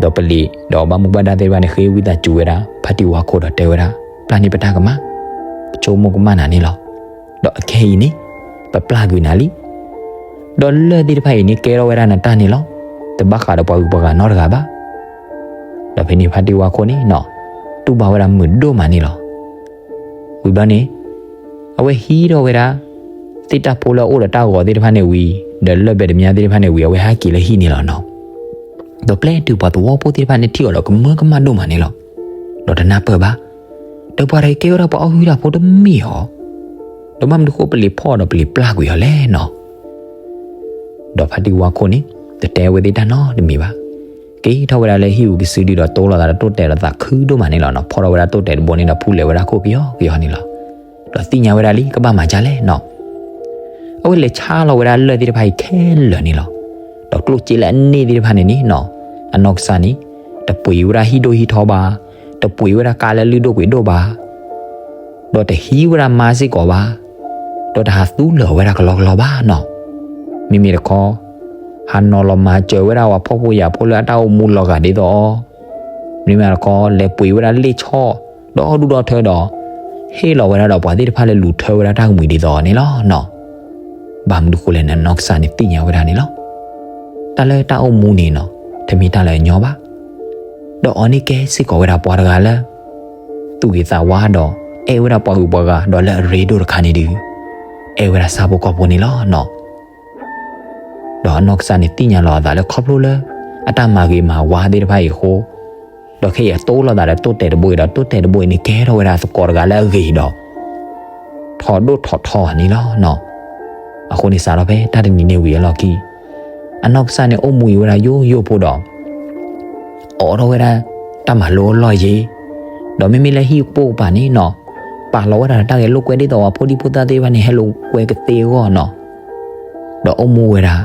ဒီးပလံၤ ဒီးဘၣ်မူဘၣ်ဒါသ့ၣ်တဖၣ်န့ၣ် ဃ့ဝံသးစူၤဝဲဒၣ် ဖါတံၢ်ဝါခိၣ်ဒီးတဲဝဲဒၣ် ပျၢ်န့ၢ်ပတၢ်ကမၣ်, ပဆိကမိၣ်ကမၣ်နၤန့ၣ်လီၤ. ဒီးအခဲအံၤန့ၣ် ပပျၢ်ကွံာ်နၤလံ. ဒီးလၢၢ်သ့ၣ်တဖၣ်အံၤန့ၣ် ကဲထီၣ်ဝဲဒၣ်နတၢ်န့ၣ်လီၤ. တဘၣ်ဃးဒီးပှၤဂုၤပှၤဂၤနီတဂၤဘၣ်. ဒီးဖဲန့ၣ်ဖါတံၢ်ဝါခိၣ်န့ၣ်နီၤ တူၢ်ဘၣ်ဝဲဒၣ်မုာ်ဒိၣ်မးန့ၣ်လီၤ. ဝံၤဘျီန့ၣ် အဝဲဟံးထီၣ်ဝဲဒၣ် သ့ၣ်တၢ်ဖိလၢအအိၣ်ဒီးတၢ်ဂီၤသ့ၣ်တဖၣ်န့ၣ်ဝံၤ ဒီးလၢၢ်ဘဲတမါသ့ၣ်တဖၣ်န့ၣ်ဝံၤ အဝဲဟးက့ၤလၢဟံၣ်န့ၣ်လီၤနီၤ. ဒီးပျဲတုၤပှၤသဝီဖိသ့ၣ်တဖၣ်န့ၣ်ထံၣ်အီၤဒီးကမၢကမၣ်ဒိၣ်မးန့ၣ်လီၤ. ဒီးတနၢ်ပၢၢ်ဘၣ်, ဒီးပှၤတဂၤကဲဝဲဒၣ်ပှၤအီၣ်ဟုၣ်တၢ်ဖိတမ့ၢ်ဧါ. ဒီးဘၣ်မနုၤဃိပလံၤဖီၣ်ဒီးပလံၤပျၢ်ကွံာ်အီၤလဲၣ်နီၤ. ဒီးဖါတံၢ်ဝါခိၣ်န့ၣ် တတဲဝဲသ့ၣ်တၢ်နီတမံၤဘၣ်. က့ၤထီၣ်ဝဲဒၣ်လၢဟံၣ်ပူၤကစုဒုဒီးတိလီၤသးဒီးတိၢ်တဲာ်လိာ်သးခုဒိၣ်မးန့ၣ်လီၤနီၤ. ဖီၣ်ထီၣ်ဝဲဒၣ်တိၢ်တဲာ်တဘိန့ၣ်ဒီးဖူလဲၤဝဲဒၣ်ခိၣ်ကယီကယီန့ၣ်လီၤ. ဒီးသ့ၣ်ညါဝဲဒၣ်လံ ကဘၣ်မၤဒ်လဲၣ်နီၤ. အဝဲလဲၤဆါလီၤဝဲဒၣ်လၢၢ်သ့ၣ်တဖၣ်အံၤခဲလၢာ်န့ၣ်လီၤ. ဒီးကျိၣ်စ့လၢအန့ၢ်သ့ၣ်တဖၣ်န့ၣ်န့ၣ်နီၤ အနီၢ်ကစၢ်န့ၣ် တပှ့ၤဝဲဒၣ်ဟံၣ်ဒိၣ်ဟံၣ်ထီဘၣ်, တပှ့ၤဝဲဒၣ်ကါလၢလုၢ်ဒိၣ်ပှ့ၤဒိၣ်ဘၣ်, ဒီးတဟံးဝဲဒၣ်မါစ့ၢ်ကီးဘၣ်, ဒီးတဟးသူလၢာ်ဝဲဒၣ်ကလီကလီဘၣ်နီၤ. မ့မ့ၢ်တခီ ဟးနီၤလီၤမၤစၢၤဝဲဒၣ်ပှၤဖှီၣ်ဖိယာ်ဖိလၢအတၢ်အိၣ်မူလီၤဂာ်ဒ်သိးအီၤ, မ့မ့ၢ်တခီ လဲၤပှ့ၤဝဲဒၣ်လ့ၣ်ဆီၣ် ဒီဒူၣ်ဒီထၢဒီး ဟ့ၣ်လီၤဝဲဒၣ်ဒီးပှၤသ့ၣ်တဖၣ်လၢလူၤထၢဝဲဒၣ်တၢ်ကမှံၤဒ်သိးန့ၣ်လီၤနီၤ. ဘၣ်မနုၤဃိလဲၣ်န့ၣ် အနီၢ်ကစၢ်န့ၣ်သ့ၣ်ညါဝဲဒၣ်န့ၣ်လီၤ. တၢ်လၢတၢ်အိၣ်မူန့ၣ်နီၤ တမ့ၢ်တၢ်လၢအညီဘၣ်. ဒီးအီၤန့ၣ်ကဲစ့ၢ်ကီးဝဲဒၣ်ပှၤတဂၤလၢ သူၣ်ဂ့ၤသးဝါဒီး အဲၣ်ဝဲဒၣ်ပှၤဂုၤပှၤဂၤဒီးလၢအရ့ဒိၣ်တခါန့ၣ်ဒုး အဲၣ်ဝဲဒၣ်ဆၣ်ဖိကီၢ်ဖိန့ၣ်လီၤနီၤ. ဒီးအနီၢ်ကစၢ်န့ၣ်သ့ၣ်ညါလီၤအသးလၢခီဖျိလၢ အတၢ်မၤဂ့ၤမၤဝါသ့ၣ်တဖၣ်အံၤအဃိ, ဒီးခဲအံၤအတိလီၤသးဒီးတိၢ်တဲာ်တဘိအံၤဒီး တိၢ်တဲာ်တဘိအံၤန့ၣ် ကဲထီၣ်ဝဲဒၣ်သကိးတဂၤလၢအဂ့ၤဒီး ထီၣ်ဒိၣ်ထီၣ်ထီန့ၣ်လီၤနီၤ. အဃိန့ၣ်စးထီၣ်ဖဲတၢ်တနံၤန့ၣ်ဝံၤအလီၢ်ခံ အနီၢ်ကစၢ်န့ၣ်အိၣ်မူအံၤဝဲဒၣ်ယိယိဖိဒီး အိးထီၣ်ဝဲဒၣ်တၢ်မၤလိအလီၢ်ယ့ၤ, ဒီးမ့မ့ၢ်လၢဟံၣ်ကပိာ်ကပၤန့ၣ်နီၤ ပာ်လီၤဝဲဒၣ်တၢ်ဂဲၤလိာ်ကွဲဒ်သိးပှၤဖိဒံဖိသၣ်သ့ၣ်တဖၣ်န့ၣ် ဟဲလိာ်ကွဲကသ့အဂီၢ်နီၤ. ဒီးအိၣ်မူဝဲဒၣ်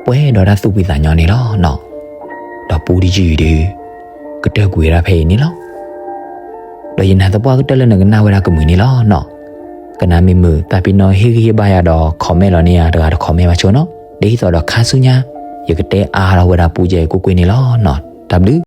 ပှဲၤဒီးတၢ်သူၣ်ဖှံသးညီန့ၣ်လီၤနီၤ. ဒီးပူတယုၢ်အံၤဒီး ကတၢၢ်ကွံာ်ဝဲဒၣ်ဖဲအံၤန့ၣ်လီၤ. ဒီးယနာ်သပှၢ်ကတၢၢ်လၢနကနၣ်ဝဲဒၣ်ကမုာ်န့ၣ်လီၤနီၤ. ကနၣ်မ့ၢ်မုာ်သးပ့ၤနီၣ်ဟ့ၣ်ဂံၢ်ဟ့ၣ်ဘါယၤဒီး comment လီၤန့ၢ်ယၤတဂၤတ comment ဘၣ်ဆိနီၤ. ဒ်သိးဒီးခါဆူညါ ယကတဲအါထီၣ်ဝဲဒၣ်ပူကဲအံၤကွ့ၢ်ကွ့ၢ်န့ၣ်လီၤနီၤ. တၢ်ဘျုး